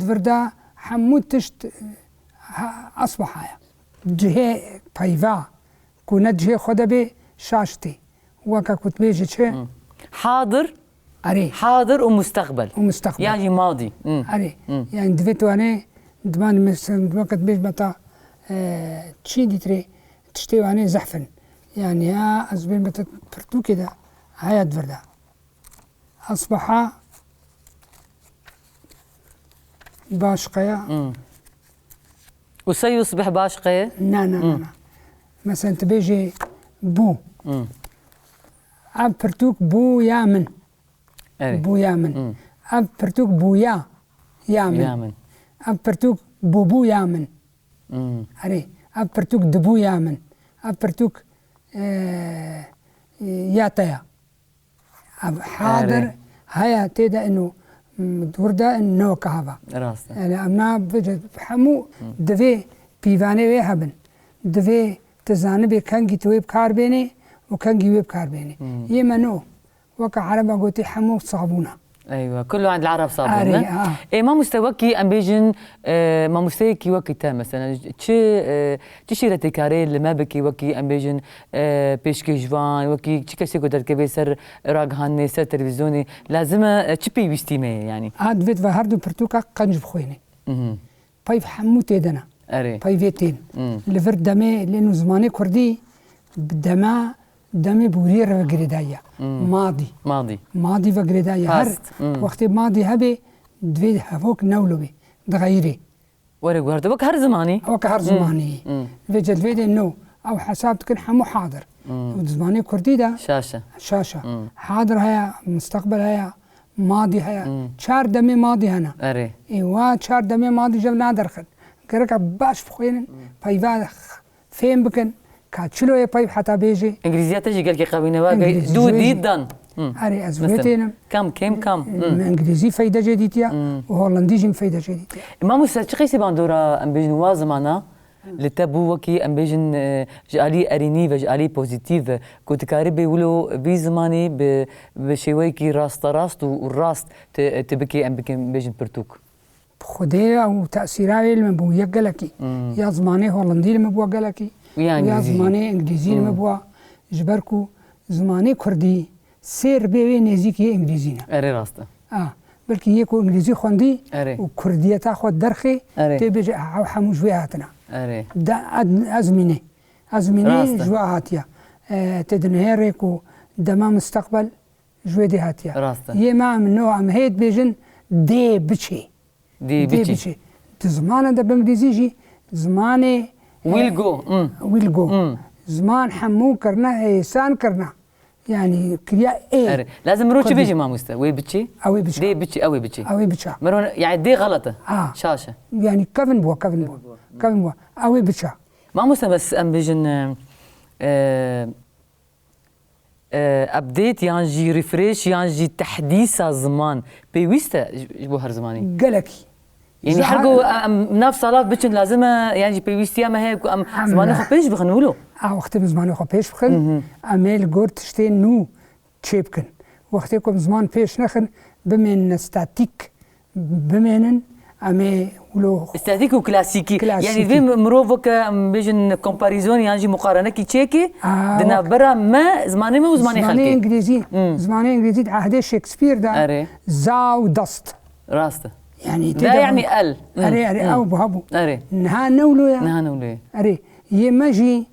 Di vir de hemû tişt, ha, asbaha ye. Cihê peyva ku ne cihê xwe de bê şaş tê. Weke ku dibêje çi? Hı. Hadir. Erê. Hadir û mustaqbel. Û mustaqbel. Yan jî madî. Hı. Erê. Hı. Yani divê tu anê diman mesela weke dibêj me ta, e, çi dîtirê tiştê wanê zehf in. Yani ya ez bêm me te pirtûkê de heye di vir de. Asbaha başqe ya. Hmm. Û se yusbih başqe ye? Na, na, na, Hmm. na. Mesela tu bêjê bû. Hmm. Ev pirtûk bû ya min. Evet. Bû ya min. Hmm. Ev pirtûk bûya ya min. Ya min. Ev pirtûk bûbû ya min. Hmm. Erê, ev pirtûk dibû ya min. Ev pirtûk, e, ya te ya. Ev hadir Erê. heye tê de ino, m, dûr de in ne weke hava. Rast e. Yani em na bêje hemû Hı. divê pîvanê wê hebin. Divê tu zanibê kengî tu wê bi kar bênê û kengî wê bi kar bênê. Hı. Yê me no. Weke ereba gotî hemû sabûn e. Eywa, kullu end el-Arab sabûn Erê, ne? ha. Ê, mamoste, wekî em bêjin, e, mamosteyekî wekî te mesela, çi, e, çi şîretê karê li me bikî wekî em bêjin, e, pêşkêşvan, wekî çi kesê ku derkeve ser ragihandinê, ser televîzyonê, lazim e, e, çi pêwîstî me ye yanî? Ha, divêt ve her du pirtûka qenc bixwêne. Mhm. Peyv hemû tê de ne. Erê. Peyvê tên. Hmm. Li vir demê, lê nû zimanê kurdî bi dema, demê bûriyê re ve girêdayî ye. Hmm. Madî. Madî. Madî ve girêdayî ye. Her Past. Hmm. wextê madî hebe, divê hevok newlo be. Dixeyirê. Were guherte. Wek her zimanî. Wek her Hmm. zimanî. Hmm. Vê celvê de no. Ew hesab dikin hemû hadir. Hmm. Û di zimanê kurdî de Şaş e. şaş e. Hmm. Hadir heye, mustaqbel heye, madî heye. Hmm. Çar demê madî hene. Erê. Ê wa çar demê madî jev naderxin. Gerek e baş bixwînin, Hmm. peyva fêm bikin. Ka çilo ye peyv heta bêjê. Îngilîziya te jî gelkî qewî ne, wa gey-, Îngilîzî do, jî. did, done. Hmm. Erê, ez wê Mesela, tênim. Come, came, come. Hmm. Min Îngilîzî feyde jê dîtiya Hmm. û Hollandî jî min feyde jê dîtiya. Mamoste, çi qeysî bandora em bêjin wa zimana? Li te bû wekî em bêjin, e, ji alî erênî ve ji alî pozîtîf ve, ku dikarî bê wilo vî zimanî bi, bi şêweyekî rasterast û, û rast tu, tu bikî, em bikin, bêjin pirtûk? Xwedê ew tesîra wê li min bû yek gelekî. Hmm. Ya zimanê Hollandî li min bû gelekî. Ya Ya Îngilîzî. zimanê Îngilîzî li min Hmm. bû. Ji ber ku zimanê Kurdî sêr bê wê nêzîkî Îngilîzî ne. Erê rast e. Ah, belkî yê ku Îngilîzî xwendî Erê. û Kurdiyeta xwe derxê, Erê. tê bêje, "Ew hemû ji wê hatine." Erê. De, ez, ez mînê. Ez mînê Rast e. ji we hatiye. E, tê dinihêrê ku dema mustaqbel ji wê dê hatiye. Rast e. Yê me em no, em hê dibêjin dê biçê. Dê Dê biçê. biçê. Di zimana de bi Îngilîzî jî zimanê, Will e, go, hmm. will go. Hmm. Ziman hemû kirine, hêsan kirine. Yani kiriya ê. Erê. Lazim mirov çi Kurdî. bêje mamoste? Wê biçî? Ew ê biça. Dê biçî, ew ê biçî. Ew ê biça. Mirov, yani dê xelet e. Ha. Şaş e. Yani kevin bû, kevin bû. Kevin bû. Ew ê biça. Mamoste, bes em bêjin, e, e, e, update yan jî refresh yan jî tehdîsa ziman pêwîst e ji, ji bo her zimanî? Gelekî. Yani her Zahar- go em nav salav biçin lazim e, yani jî pêwîstiya me heye ku em Em zimanê ne. xwe pêş bixin wilo. A wextê em zimanê xwe pêş bixin, Hı hı. em ê li gor tiştên nû çê bikin. Wextê ku em ziman pêş nexin, bimênine statîk, bimênin, em ê wilo Statîk û klasîkî. Klasîkî. Yani vê mirov weke em bêjin komparîzon yan jî muqarenekî çêkê, Aa, di wek navbera me, zimanê me û zimanê Zimanê xelkê. Îngilîzî, Hmm. zimanê Îngilîzî di ehdê Shakespeare de Erê. za û dest. Rast e. Yani Da tê de yani el. Hmm. Erê, erê, Hmm. ew buha bû. Erê. Niha ne wilo ya. Niha ne wilo ye. Erê, yê me jî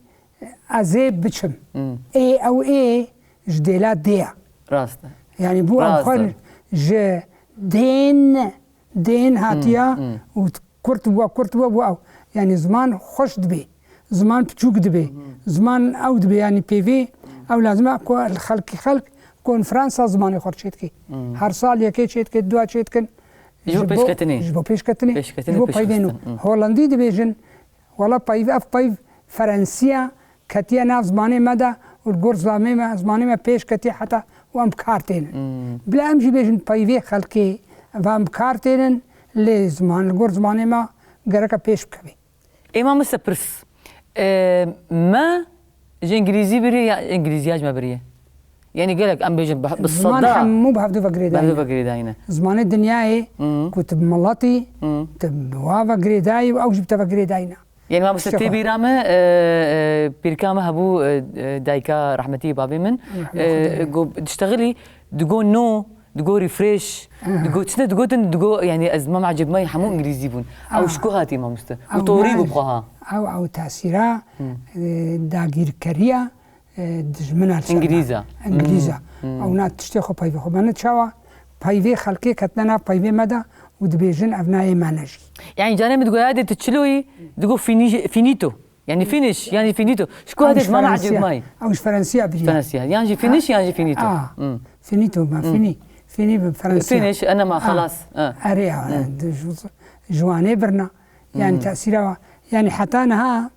ez ê biçim. Hmm. Ê, ew ê ji dêla dê ya. Rast e. Yani bû ew Rast e. xwe ji dên, dên hatiya Hmm, hmm. û kurt bû, kurt bû, bû ew. Yani ziman xweş dibê. Ziman piçûk dibê. Hmm. Ziman ew dibê, yani pêvê ew lazim e ku li xelkî xelk konferansa zimanê xwe çêdikê. Hmm. Her sal yekê çêdikê, dua çêdikin. Ji bo pêşketinê. Ji bo pêşketinê. Pêşketinê, ji bo peyvê nû. Pêşxistin. Hmm. Holandî dibêjin, wela peyv-, ev peyv Ferensiya ketiye nav zimanê me de û li gor zilamê me, zimanê me pêş ketiye heta û em bi kar tênin. Hmm. Bila em jî bêjin peyvê xelkê ve em bi kar tênin, lê ziman, li gor zimanê me gereke pêş bikevê. Ê mamoste pirs, e, me ji îngilîzî biriye ya îngilîziya ji me biriye? Yanî gelek em bêjin bi, bi Ziman seda hemû bi hevdu ve girêdayî bi hevdu ne. Ve girêdayî ne. Zimanê dinyayê Hmm. ku tu bi miletî, Hmm. tu bi wa ve girêdayî û ew jî bi te ve girêdayî ne. Yanî mamoste Şefa. Tê bîra me, e, e, pîrka me hebû, e, e, dayika rehmetî babê min, Rehmet e, Xwedê. Go diştexilî, digo no, digo refresh, Aha. digo çi ne digotin, digo, yanî ez mam ecêb me hemû îngilîzî bûn. Ew Ah. ji ku hatî mamoste? Û Ew torî ne bû xweha. Ew, ew tesîra, Hmm. e, dagîrkeriya, e, dijmina li ser me. Îngilîza. Îngilîza. Hmm. Hmm. Ew na tiştê xwe peyvê xwe bene çawa? Peyvê xelkê ketine nav peyvê me de û dibêjin ev nayê me ne jî. Yanî carê min digo yadê tu çiloyî, digo fini-, finito. Yanî finish, yanî finito. Ji ku Ew hatê ji ji mama Ferensiya. Ecêb mayî? Ew ji Ferensiya biriye. Ferensiya. Yan jî finish, Ha. yan jî finito. Ah, Hmm. finito, ma Hmm. fini. Fini bi Ferensiya. Finish, enema, Ah. xelas. Ha. Erê ya, Hmm. di ju-, ji wanê birna. Yanî Hmm. tesîra wa. Yanî heta niha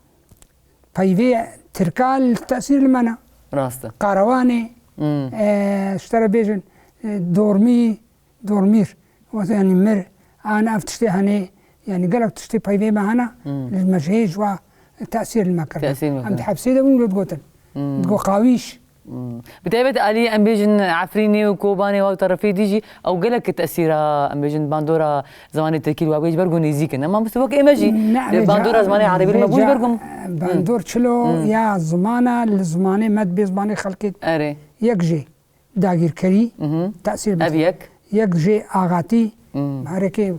peyvê tirka li tesîr li me ne. Rast e. Karawanê, Hmm. e, ji te re bêjin, e, dormî, dormîr, wextê yanî mir, an ev tiştê hene, yanî gelek tiştê peyvê me hene, Hmm. li me jê ji wa tesîr li me kirine. Tesîr li me Em di kirine. hepsê de bûn, digotin. Hmm. Digo qawîş. Hmm. Bi taybet alî em bêjin Efrînê û Kobanê û ew terefê dî jî ew gelek tesîra em bêjin bandora zimanê tirkî li wa wê ji ber ku nêzîk in. Em mamoste wek ême jî Ne, e, vêca, bandora zimanê erebî li me bû ji vêca, ber ku e, bandor çilo Hmm. ya zimana li zimanê me dibê zimanê xelkê Erê. yek jê. dagîrkerî, Mhm. tesîr bide. Ev yek. Yek jê axatî, Mhm. herekê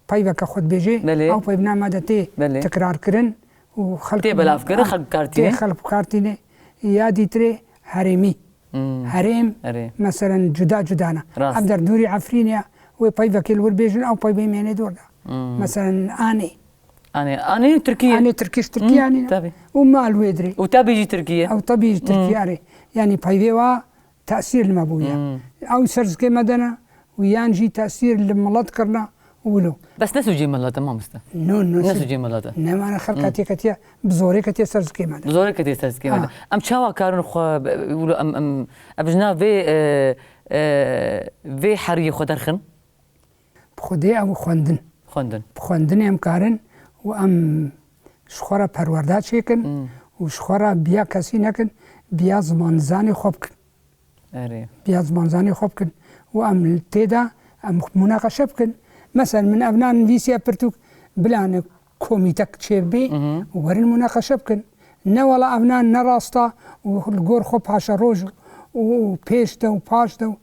peyveke xwe dibêje, Belê. ew peyvna me de tê Belê. tikrar kirin û xelk Tê belav kirin, ah, xelk bi kar tê tîne. xelk bi kar tîne. Ya dîtirê herêmî. Hmm. Herêm, Herêm. meselen cuda cuda ne. Rast. Ev der dûrî Efrînê ye, wê peyvekê li wir bêjin, ew peyvê mênê dor de. Hmm. Meselen anê. Anê, anê Tirkiye. Anê Tirkiş, Tirkiye Hmm, anî ne. tabii. Û mal wê dirê. Û tabii jî Tirkiye. Ew tabii jî Tirkiye Hmm. arê. Yanî peyvê wa tesîr li me bûye. Hmm. Ew ser zikê me de ne û yan jî tesîr li milet kirine û wilo. Bes ne sûcê milet e mamoste. No, no, Ne sûc- sûcê milet e. Ne, mane xelka Hmm. tê ketiye, bi zorê ketiye ser zikê me de. Bi zorê ketiye ser zikê me de. Ha. Em çawa karin xwe, wilo em, em, em ji nav vê, e, e, vê heriyê xwe derxin? Bi xwedê ew xwendin. Xwendin. Bi xwendinê em karin û em ji xwe re perwerda çêkin Hmm. û ji xwe re biya kesî nekin, biya zimanzanê xwe bikin. Erê. Biya zimanzanê xwe bikin û em li tê de em munaqeşe bikin. Meselen min ev nan nivîsiye pirtûk, bila ne komîtek çêbê Mhm. û werin munaqeşe bikin. Ne wela ev nan ne rast e û li gor xwe paşeroj û, û pêş de û paş de û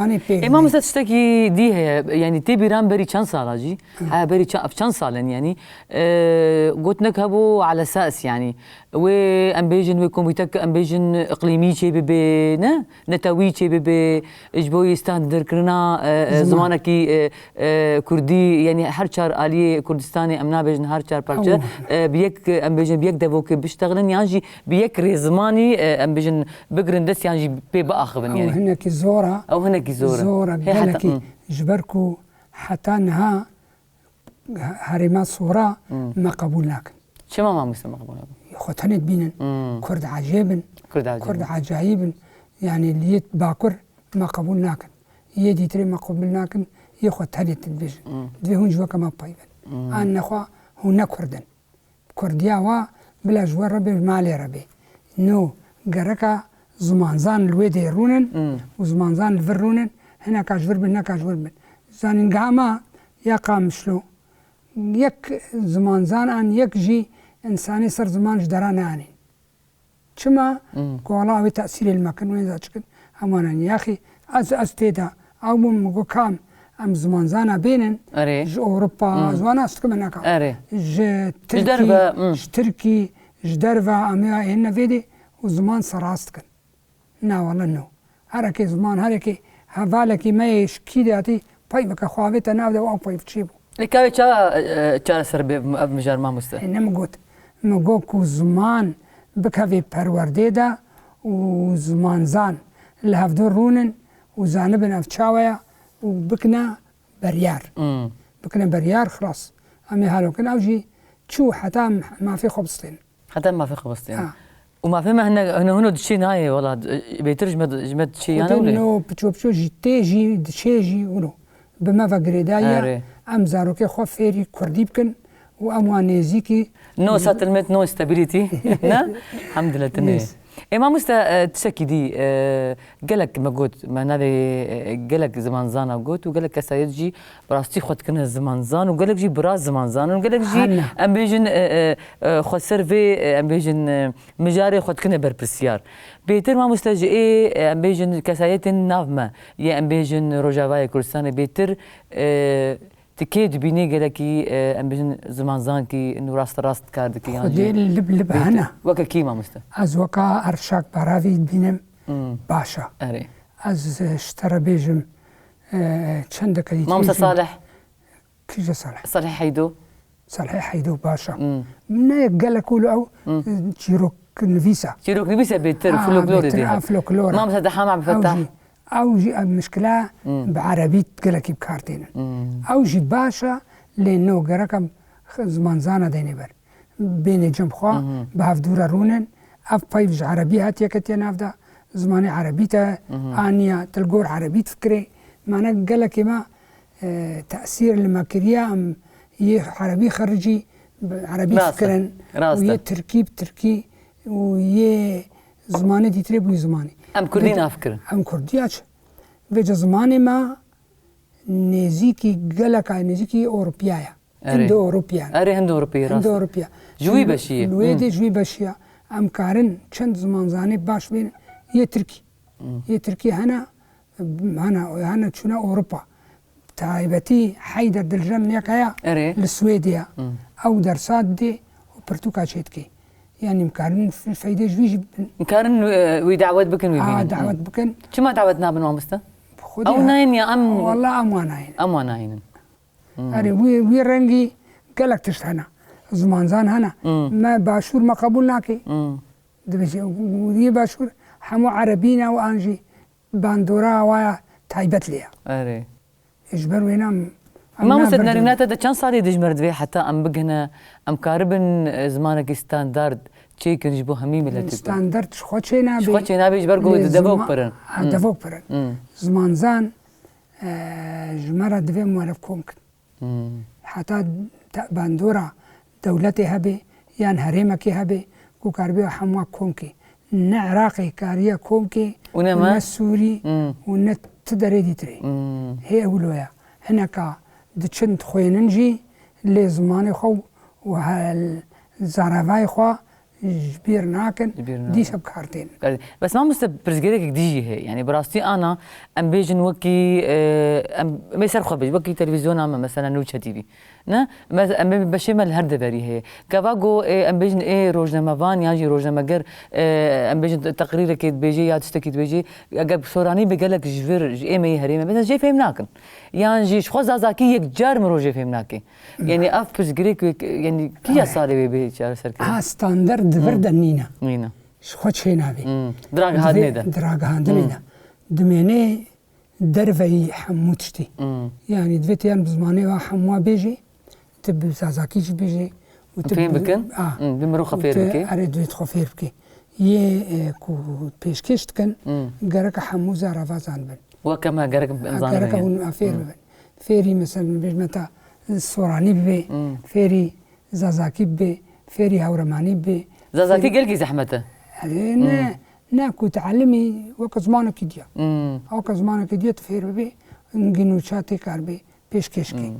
anê pê Ê, mamoste, tiştekî dî heye, yanî tê bîran berî çend sala jî, Hı. he, berî ça-, ev çend sal in, yanî, e, gotinek hebû ala esas, yanî, wê, em bêjin, wê komîtek, em bêjin, iqlîmî çê bibe, ne? Netewî çê bibe, ji bo yê standardkirina, e, e, Ziman. zimanekî, e, e, kurdî, yanî her çar aliyê Kurdistanê, em nabêjin her çar parçe, Ew. e, bi yek, em bêjin, bi yek devokê biştexilin, yan jî bi yek rêzimanî, e, em bêjin, bigirin dest, yan jî pê biaxivin, Ew yanî. hinekî zor e. Ew hinekî zor e. Zor e, Hê heta, gelekî. hmm. Ji ber ku heta niha herêma Sora Hmm. me qebûl nakin. Çima mamoste me qebûl nakin? Xwe tenê dibînin. Hmm. Kurd ecêb in. Kurd ecêb Kurd in. ecayîb in. Yanî li yê Bakur me qebûl nakin. Yê dîtirê me qebûl nakin. Yê xwe tenê dibêjin. Hmm. Divê hûn ji weke me pey bin. Hmm. An nexwe hûn ne Kurd in. Kurdiya wa bila ji we re bê, ji malê re bê. No, gereka zimanzan li wê dê rûnin Hmm. û zimanzan li vir rûnin, hineka ji vir bin, hineka ji wir bin. Zanîngeha me ya Qamişlo, yek zimanzan an yek jî însanê ser ziman ji dera neanîn. Çima? Hmm. Ku wela wê tesîrê li me kin, wê za çikin, em wan anî. Yaxî ez, ez tê de, ew bû min got, kam em zimanzana bênin, Erê. ji Ewropa, Hmm. ez wan nas dikim naka. Erê. Ji Ji Tirkî, derve, hmm. ji Tirkî, ji derve, em ê hênine vê dê û ziman serast dikin. Na wele no. Herekê ziman, herekê hevalekî me yê ji kî de hatî, peyveke xwe avête nav de û ew peyv çêbû. Lê ka wê ça, e, çareser bê ev mijar mamoste? E, ne min got. Min got ku ziman bikeve perwerdê de û zimanzan li hevdû rûnin û zanibin ev çawa ye û bikine beryar. Hmm. Bikine beryar, xilas. Em ê halo kin, ew jî çû heta mafê xwe bistên. Heta mafê xwe bistên. Ha. Û mafê me hine, hine hino diçê nayê, wela, bêtir ji me, ji me diçê ya ne wile? No piço piço jî tê jî, diçê jî, wilo. Bi me ve girêdayî ye. Erê. Em zarokê xwe fêrî kurdî bikin û em wan nêzîkî. No settlement, no stability. Ne? Hemdillah, tu ne. Yes. Ê mamoste, e, tiştekî dî, e, gelek me got, me navê, e, gelek zimanzana got û gelek kesayet jî bi rastî xwe dikine zimanzan û gelek jî bi rast zimanzan û gelek jî Hene. em bêjin, e, e, e, xwe ser vê, e, em bêjin, e, mijarê xwe dikine berpirsiyar. Bêtir mamoste ji ê, e, em bêjin kesayetên nav me, yê em bêjin Rojavayê Kurdistanê bêtir, e, Ti kê dibînî gelekî, e, em bêjin zimanzankî nû raste rast kar dike yan jî Xwedê lib lib bêtir hene. Weke kî mamoste? Ez weka Erşak Baravî dibînim Hmm. baş e. Erê. Ez, e, ji te re bêjim, e, çendeke dî Mamoste bêjim. Salih. Kîje Salih? Salih Heydo. Salih Heydo baş e. Hmm. Ne gelek û ew, Hmm. e, çîroknivîs e. Çîroknivîs e bêtir, Ha, folklorê bêtir, dê. ha, folklor e. Mamoste Deham Ew Ebdulfetah. jî Ew jî ev mişkila Hmm. bi erebî gelekî bi kar tênin. Hmm. Ew jî baş e, lê no gerek em x-, zimanzana deynê ber. Bênê cem xwe, Mhm. bi hevdû re rûnin. Ev peyv ji erebî hatiye ketiye nav de. Zimanê erebî te Mhm. aniya, til gor erebî difikirê. Mane gelekê me, e, tesîr li me kiriye, em yê erebî xericî, bi erebî Rast e. difikirin. Rast Û e. yê tirkî bi tirkî û yê zimanê dîtirê bûyî zimanê. Em kurdî Vêca, nav kirin. em kurdiya çi? Vêca zimanê me nêzîkî geleka, nêzîkî Ewropiya ye. Erê. Indo-Ewropiya. Erê, Hindo-Ewropiyê, rast. Indo-Ewropiya. Ji wî Li, beşiyê. li wê Hmm. dê ji wî beşiya. Em karin çend zimanzanê baş bên yê Tirkî. Hmm. Yê Tirkî hene, hene, hene çûne Ewropa. Taybetî Heyder Diljem yek heye Erê. li Swêdê ye. Hmm. Ew dersa didê û pirtûka çêdikê. Yanî em karin f-, feydê ji wî jî bibin. Em karin, e, wî dawet bikin, wî Ha, bînin. dawet Hmm. bikin. Çima dawet nabin mamoste? Xwedê Ew ha-, nayên ya em Walla em wan nayên. Em wan nayînin. Hmm. Erê, wî, wî rengî gelek tişt hene. Zimanzan hene. Hmm. Me başûr me qebûl nake. Hmm. Dibêje, wî başûr hemû erebî ne û an jî bandora waya taybet lê ye. Erê. Ji ber wê ne em, em Mamoste, naberdin. Nerîna te de çend salî dijmir divê heta em bigihine, em karibin, e, zimanekî standard çêkin ji bo hemî miletê ku? Standard ji xwe çênabê. Ji xwe çênabê, ji ber ku Lê di devok zima-, pirin. ha, Hmm. devok pirin. Hmm. Zimanzan, e, ji me re divê meriv kom kin. Hmm. Heta te bandora dewletê hebe yan herêmekê hebe ku karibe hemû kom ke. Ne Iraqê kariye kom ke, Û ne û me? ne Sûrî Hmm. û ne ti derê dîtirê. Hmm. Hê ew lo ye. Hineka diçin dixwênin jî lê zimanê xwe û hel zaravayê xwe ji bîr nakin, Ji bîr nakin. dîsa bi kar tênin. Belê. Bes mamoste, pirsgirêkek dî jî heye. Yanî bi rastî ana em bêjin wekî, e, em, em ê ser xwe bêjin, wekî televîzyona me, mesela Nûçe T V. Ne? Em, em ê beşê me li her deverî heye. Gava ku, e, em bêjin ê rojnamevan yan jî rojnameger, e, em bêjin teqrîrekê dibêje ya tiştekî dibêje, eger bi soranî be gelek ji vir, ji ê me yê herêmê, mesela jê fêm nakin. Yan jî ji xwe zazakî yekcar mirov jê fêm nake. Yanî ev pirsgirêk wê, yanî kîja Ay. salê wê bê çareser kirin? Ha, standard di vir Hmm. de nîne. Nîne. Ji xwe çênabê. Hmm. Di ragihandinê de. Di ragihandinê Hmm. de. Dimêne derveyî hemû tiştî. Hmm. Yanî divê tu yan bi zimanê wa hemû wa bêjî, tu bi zazakî jî bêjî. Û tu Fêm bi-, bikin? a, Hmm. Bi mirov xwe û fêr tu bikî? erê divê tu xwe fêr bikî. Yê, e, ku pêşkêş dikin, Hmm. gerek hemû zarava zanibin. Weke me gerek Ha, zanibin gerek yani. hûn fêr Hmm. bibin. Fêrî mesela bêjme te soranî bibe, Hmm. fêrî zazakî bibe, fêrî hewremanî bibe. Zazakî Fêrî gelkî zehmet e. Erê, ne, Hmm. ne ku tealimî weke zimanekî diya. Hmm. Weke zimanekî diya tu fêr bibe, hingî nûça tê kar bê, pêşkêş kê. Hmm.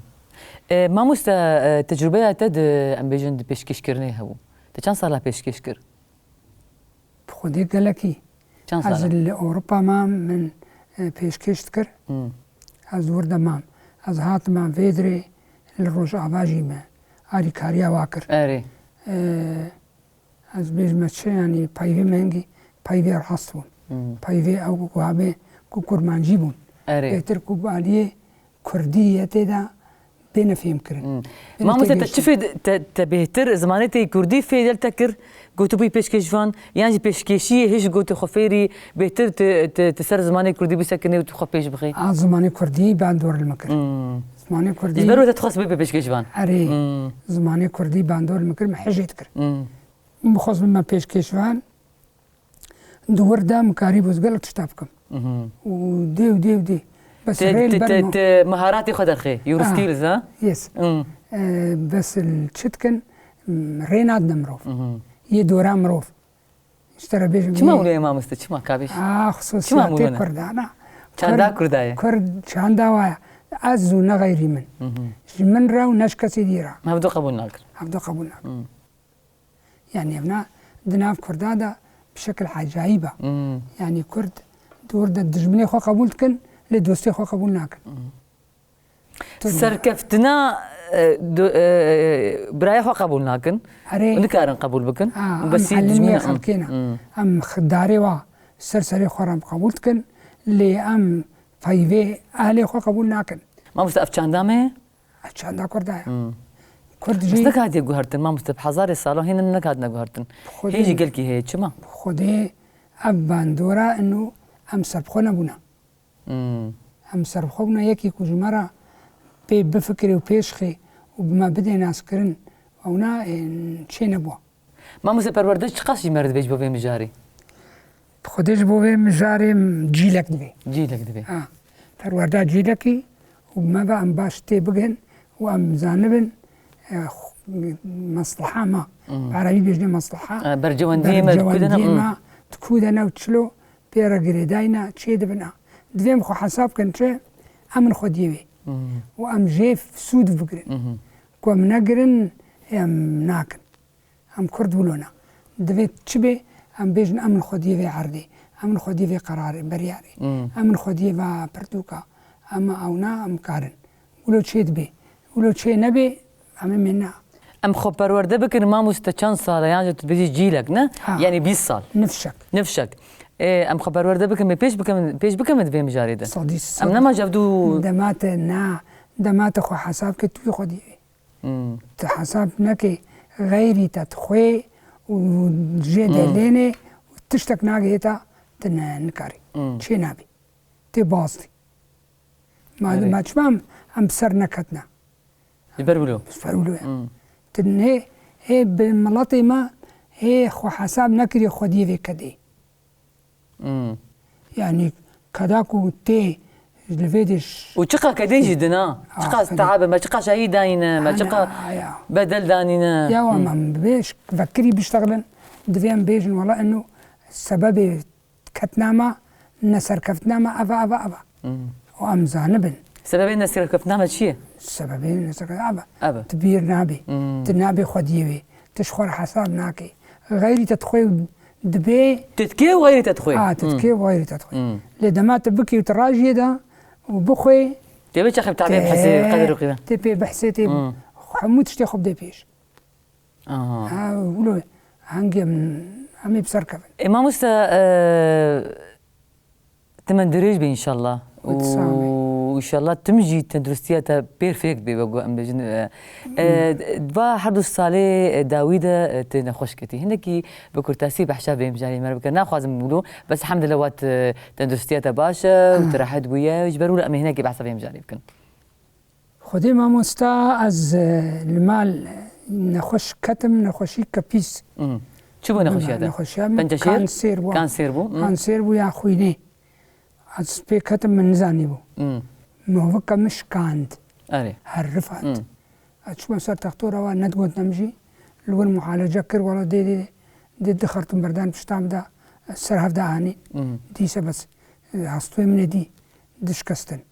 E, mamoste, e, tecrûbeya te di, em bêjin, di pêşkêşkirinê hebû. Te çend sala pêşkêş kir? Bi xwedê gelekî. Çend sal e? Ez li Ewropa mam, min, e, pêşkêş dikir. Hmm. Ez wir de mam. Ez hatime vê dirê li Rojava jî me alîkariya wa kir. Erê. E, ez bêjime çi, yanî peyvê me hingî peyvê rast bûn. Hmm. Peyvê ew ku habe ku kurmancî bûn. Erê. Bêtir ku bi aliyê Kurdî ye tê de bêne fêmkirin. Hmm. Bêne Mamoste, te têgihiştin. Çi fê-, te, te bêhtir zimanê te yê kurdî fêdel te kir, ku tu bûyî pêşkêşvan, yan jî pêşkêşiyê hêj ku tu xwe fêrî bêhtir tu, tu, tu ser zimanê kurdî bisekinê û tu xwe pêş bixî? A zimanê kurdî bandor li min kir. Hmm. Zimanê kurdî. Ji ber wê te dixwest bibê pêşkêşvan. Erê, Hmm. zimanê kurdî bandor min kir, min hejê dikir. Hmm. Min bixwest bibime pêşkêşvan. Di wir de min karîbû ez gelek tişta bikim. Mhm. Û dê û dê û dê. Bes Te, rê li te, ber te, ma. te meharatê xwe derxê. Your Ah, skills, ha? yes. Hmm. Eh, bes li çi dikin, mm, rê nadine mirov. Mhm. Yê dora mirov. Ji te re bêjim Çima yê wilo ye mamoste? Çima ka bêj? Ah, Çima xusûsiyetê wilo ne? Kurda, na. Çanda Kurd, Kurda ye. Kurd çanda wa ye. Ez û ne xeyrî min. Mhm. Ji min re û ne ji kesê dî re. Hevdu qebûl nakin. Hevdu qebûl nakin. Mhm. Yani evna di nav Kurda de bi şekil ecayîb e. Mhm. Yani Kurd di wir de dijminê xwe qebûl dikin, lê dostê xwe qebûl nakin. Mhm. Tu Serkeftina, e, do-, e, birayê xwe qebûl nakin. Erê. Nikarin qebûl bikin. Ha, Û em besî elimiye dijmîna, xelkê ne. Hmm. Em xdarê wa ser serê xwe re qebûl dikin, lê em peyvê ehlê xwe qebûl nakin. Mamoste, ev çanda me ye? Ev çanda Kurda ye. Hmm. Kurd Bes jî nekatiye guhertin, mamoste, bi hezarê sala hîn nekatine guhertin. Xwedê Hê jî gelkî heye, çima? Xwedê ev bandora inu em serbixwe nebûne. Hmm. Em serbixwe bûne, yekî ku ji me re pê bifikirê û pêşxê û bi me bidê naskirin, ewna, ê, çê nebû. Mamoste, perwerde çiqas ji me re divê ji bo vê mijarê? Bi Xwedê ji bo vê mijarê cîlek divê. Cîlek divê. Ha. Perwerda cîlekî û bi me ve em baş tê bigin û em zanibin, e, xu-, mesleha me. Hmm. Bi erebî bêjinê mesleha. E, bercewendiyê me di ku de ne? Bercewendiyê Hmm. me di ku de ne û çilo pê re girêdayî ne, çê dibin a. Divê em xwe hesab kin çi, em in xwediyê wê. Mhm. Û em jê sûd bigirin. Mhm. Ku em negirin, em nakin. Em Kurd wilo ne. Divê çi bê, em bêjin em in xwediyê vê erdê. Em in xwediyê vê qerarê, beryarê. Mhm. Em in xwediyê va pirtûka. Em ewna em karin. Wilo çê dibê. Wilo çê nebê, em ê mê ne. Em xwe perwerde bikin, mamoste çend sal e? Yan jî tu dibêjî cîlek, ne? Ha. Yanî bîst sal. Nifşek. Nifşek. Ê, em xwe perwerde bikin, em pêş bikin, pêş bikin di vê mijarê de. Sedî sed. Em nema ji hevdû Dema te na, dema te xwe hesab ke tu xwe dî. Hmm. Tu hesab neke, xeyrî te dixwê û jê Hmm. delênê û tiştek nagihê te, tu ne, nikarî. Hmm. Çê nabî. Tê baz dî. Ma, Erê. ma çima em, em bi ser neketine? Ji ber wilo. Ji ber wilo ye. Hmm. Tu nê, hê bi miletê me, hê xwe hesab nekiriye xwediyê vê kedê. Hmm. Yani keda ku tê li vê de ş- Û çiqa kedê jî dina, Ah, çiqa kedê. teabe me, çiqa şahî dayîne, me Ana, çiqa ya. bedel danîne. Ya, Hmm. ama bêş vekirî biştexilin, divê em bêjin, wela eno sebebê ketina me, neserkeftina me, eva, eva, eva. Hmm. Û em zanibin. Sebebê neserkeftina me çi ye? Sebebê neserkeftina, eva. Eva. Tu bîr nabî. Hmm. Tu nabî xwediyê wê. Tu ji xwe re hesab nakî. Xeyrî te dixwê û dibê. Tu dikê û xeyrî te dixwê. Ha, tu Hmm. dikê û xeyrî te dixwê. Hmm. Lê dema tu bikî û tu rajiyê de û bixwê. Tê vê çaxê bi tabê Tê, bihesê, qeder û qîmet. tê pê bihsê, tê Hmm. hemû tiştê xwe bidê pêş. Aha. Ha, wilo hengê em, em ê bi ser kevin. E, mamoste, e, temen dirêj be înşallah. Wî same. Û înşallah tim jî tenduristiya te pêrfêk bê, wek em bêjin, e, e, Hmm. va her du salê, e, dawî de, e, tu nexweş ketî. Hinekî bi kurtasî behşa vê mijarê me re bike. Naxwazim wilo, bes hemdillah wat, e, tenduristiya te baş e û tu Ah. rehet bûye. Ji ber wilo em ê hinekî behsa vê mijarê bikin. Xwedê mamosta, ez, e, li mal nexweş ketim, nexweşî kepîs. Mhm. Çi bû nexweşiya te? Nexweşiya min Penceşêr? kanser bû. Kanser bû, mhm. Kanser bû ya xwînê. Ez pê ketim, min nizanîbû. Mhm. Movika min şikand. Erê. Herif hat. Mhm. Ez çûme ser textora wa, nedigotin em jî. Li wir mualece kir, wela dê, dê, dê du xertûm berdan pişta min de, ser hev de anî. Mhm. Dîse bes, e, hastûyê min ê dî dişkestin.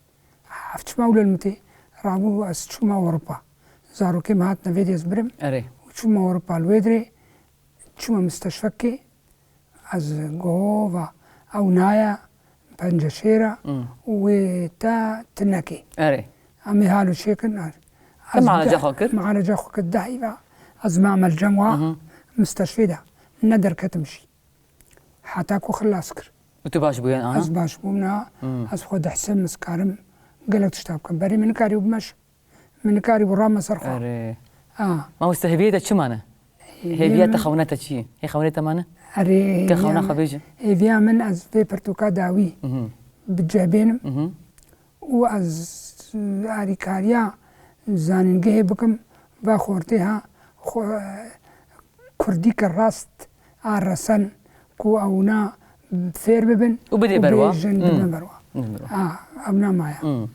Ev çima wilo li min tê? Rabû ez çûme Ewropa. Zarokê min hatine vê dê ez birim. Erê. Û çûme Ewropa li wê dirê. Çûme misteşfekê. Ez gova ew naya penceşêra Hmm. û wê te tinekê. Erê. Em ê halo çêkin. Te Ez mualece de-, xwe kir? Mualece xwe kir dehî ve. Ez me emelcem wa Mhm. misteşfê de. Ne derketim jî. Heta ku xilas kir. Û tu baş bûye, aha? Ez baş bûm, na, Hmm. ez xwe dihsim, ez karim gelek tişta bikim. Berî min nikarî bû meş, min nikarî bû rame ser xwe. Erê. Ha. Mamoste, hêviyê te çi mane? Hêviya Hêviya te, min xewna te çi ye? Hê xewnê te mane? Erê, Ke hêviya xewna min, xwe bêje. hêviya min ez vê pirtûka dawî Mhm. bi cih bênim Mhm. û ez alîkariya zanîngehê bikim, va xortê ha xwe, kurdî ke rast a resen ku ewna fêr bibin Û bidê û berwa. bêjin Hmm. bidin berwa. Bidin berwa. Ha, ewna maye. Hmm.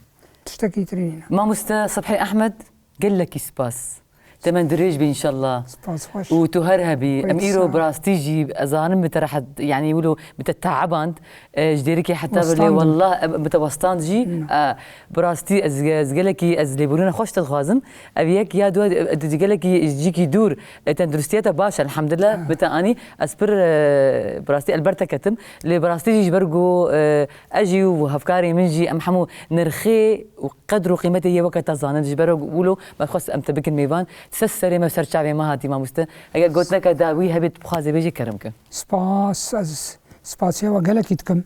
Tiştekî tirî nîne. Mamoste Subhî Ehmed, gelekî spas. Temen dirêj be înşallah. Spas xweş. Û tu her hebî. Wê Em îro sağ ol. bi rastî jî ez zanim bi te rehet, yanî wilo bi te taeband. E, ji dêrikê heta Westan lê bin. wallah, e, bi te westan jî. Hmm. E, bi rastî ez, ez gelekî ez lêborîna xweş te dixwazim. Ev yek ya dua, e, tu gelekî cîkî dûr, e, tenduristiya te baş e, elhamdulillah, Ah. bi te anî. Ez pir, e, bi rastî elber te ketim. Lê bi rastî jî ji ber ku, e, ez jî û hevkarê min jî em hemû nirxê û qedr û qîmetê yê weke te zanin. Ji ber wilo me xwest em te bikin mêvan. Ser serê me, ser çavê me hatî mamoste. Eger gotineke dawî hebê tu bixwazê bêjê kerem ke. Spas, ez spasiya we gelekî dikim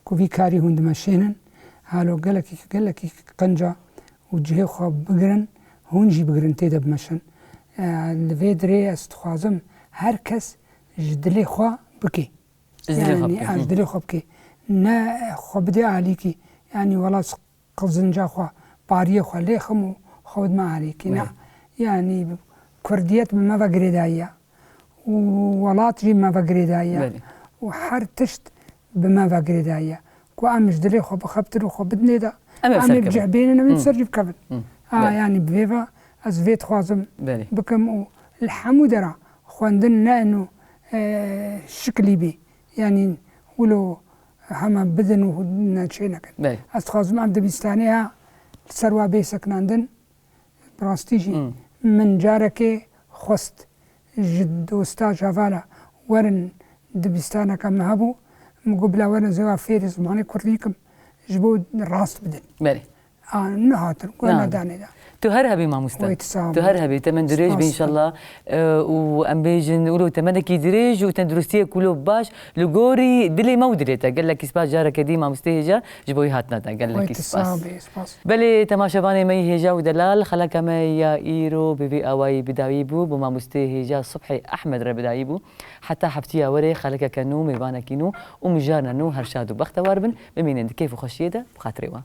ku vî karî hûn dimeşênin. Halo gelekî, gelekî qenca û cihê xwe bigirin, hûn jî bigirin tê de bimeşin. E, li vê dirê ez dixwazim her kes ji dilê xwe bike. Ji dilê xwe Yanî, bike. ez Hı. dilê xwe bike. Ne xwe bide alîkî. Yanî, wela qizinca xwe, pariyê xwe lê xim û xwe bidime alîkî. Ne. Evet. Yanî, kurdiyet bi me ve girêdayî ye. Û welat jî bi me ve girêdayî ye. Belê. Û her tişt bi me ve girêdayî ye. Ku em ji dilê xwe bixebtin û xwe bidinê de, Em ê em ê ser kevin. bicehbênin, em ê Hı. ser jî bikevin. Hı. Ha, Belê. yanî bi vê ve ez vê dixwazim Belê. bikim û li hemû dera xwendin ne eno, e, şiklî bî. Yanî wilo hema bidin û neçê nekin. Belê. Ez dixwazim ev dibistanê ha li ser wa bê sekinandin. Bi rastî jî Hmm. min carekê xwest ji dosta ji hevala werin dibistaneke min hebû. Min got bila werin zêwa fêrî zimanê kurdî kim ji bo rast bidin. Belê. A, nehatin, ku Na. nedanê de. Tu her hebî mamoste. Wê tu sağ Tu ol. her hebî. Temen dirêj Spas. be înşallah. E, û em bêjin, wilo temenekî dirêj û tenduristiyê kulo baş li gorî dilê me û dilê te. Gelekî spas careke dî mamoste hêja ji bo wî hatina te. Gelekî Wê tu spas. sağ be, spas. Belê, temaşevanê me yî hêja û delal, xeleka me ya îro bi vî awayî bi dawî bû. Bi mamoste hêja Subhî Ehmed re bi dawî bû. Heta heftiya werê xelekeke nû, mêvanekî nû û mijarna nû her şad û bextewar bin. Bimînin di kêf û xweşiyê de, bi xatirê we.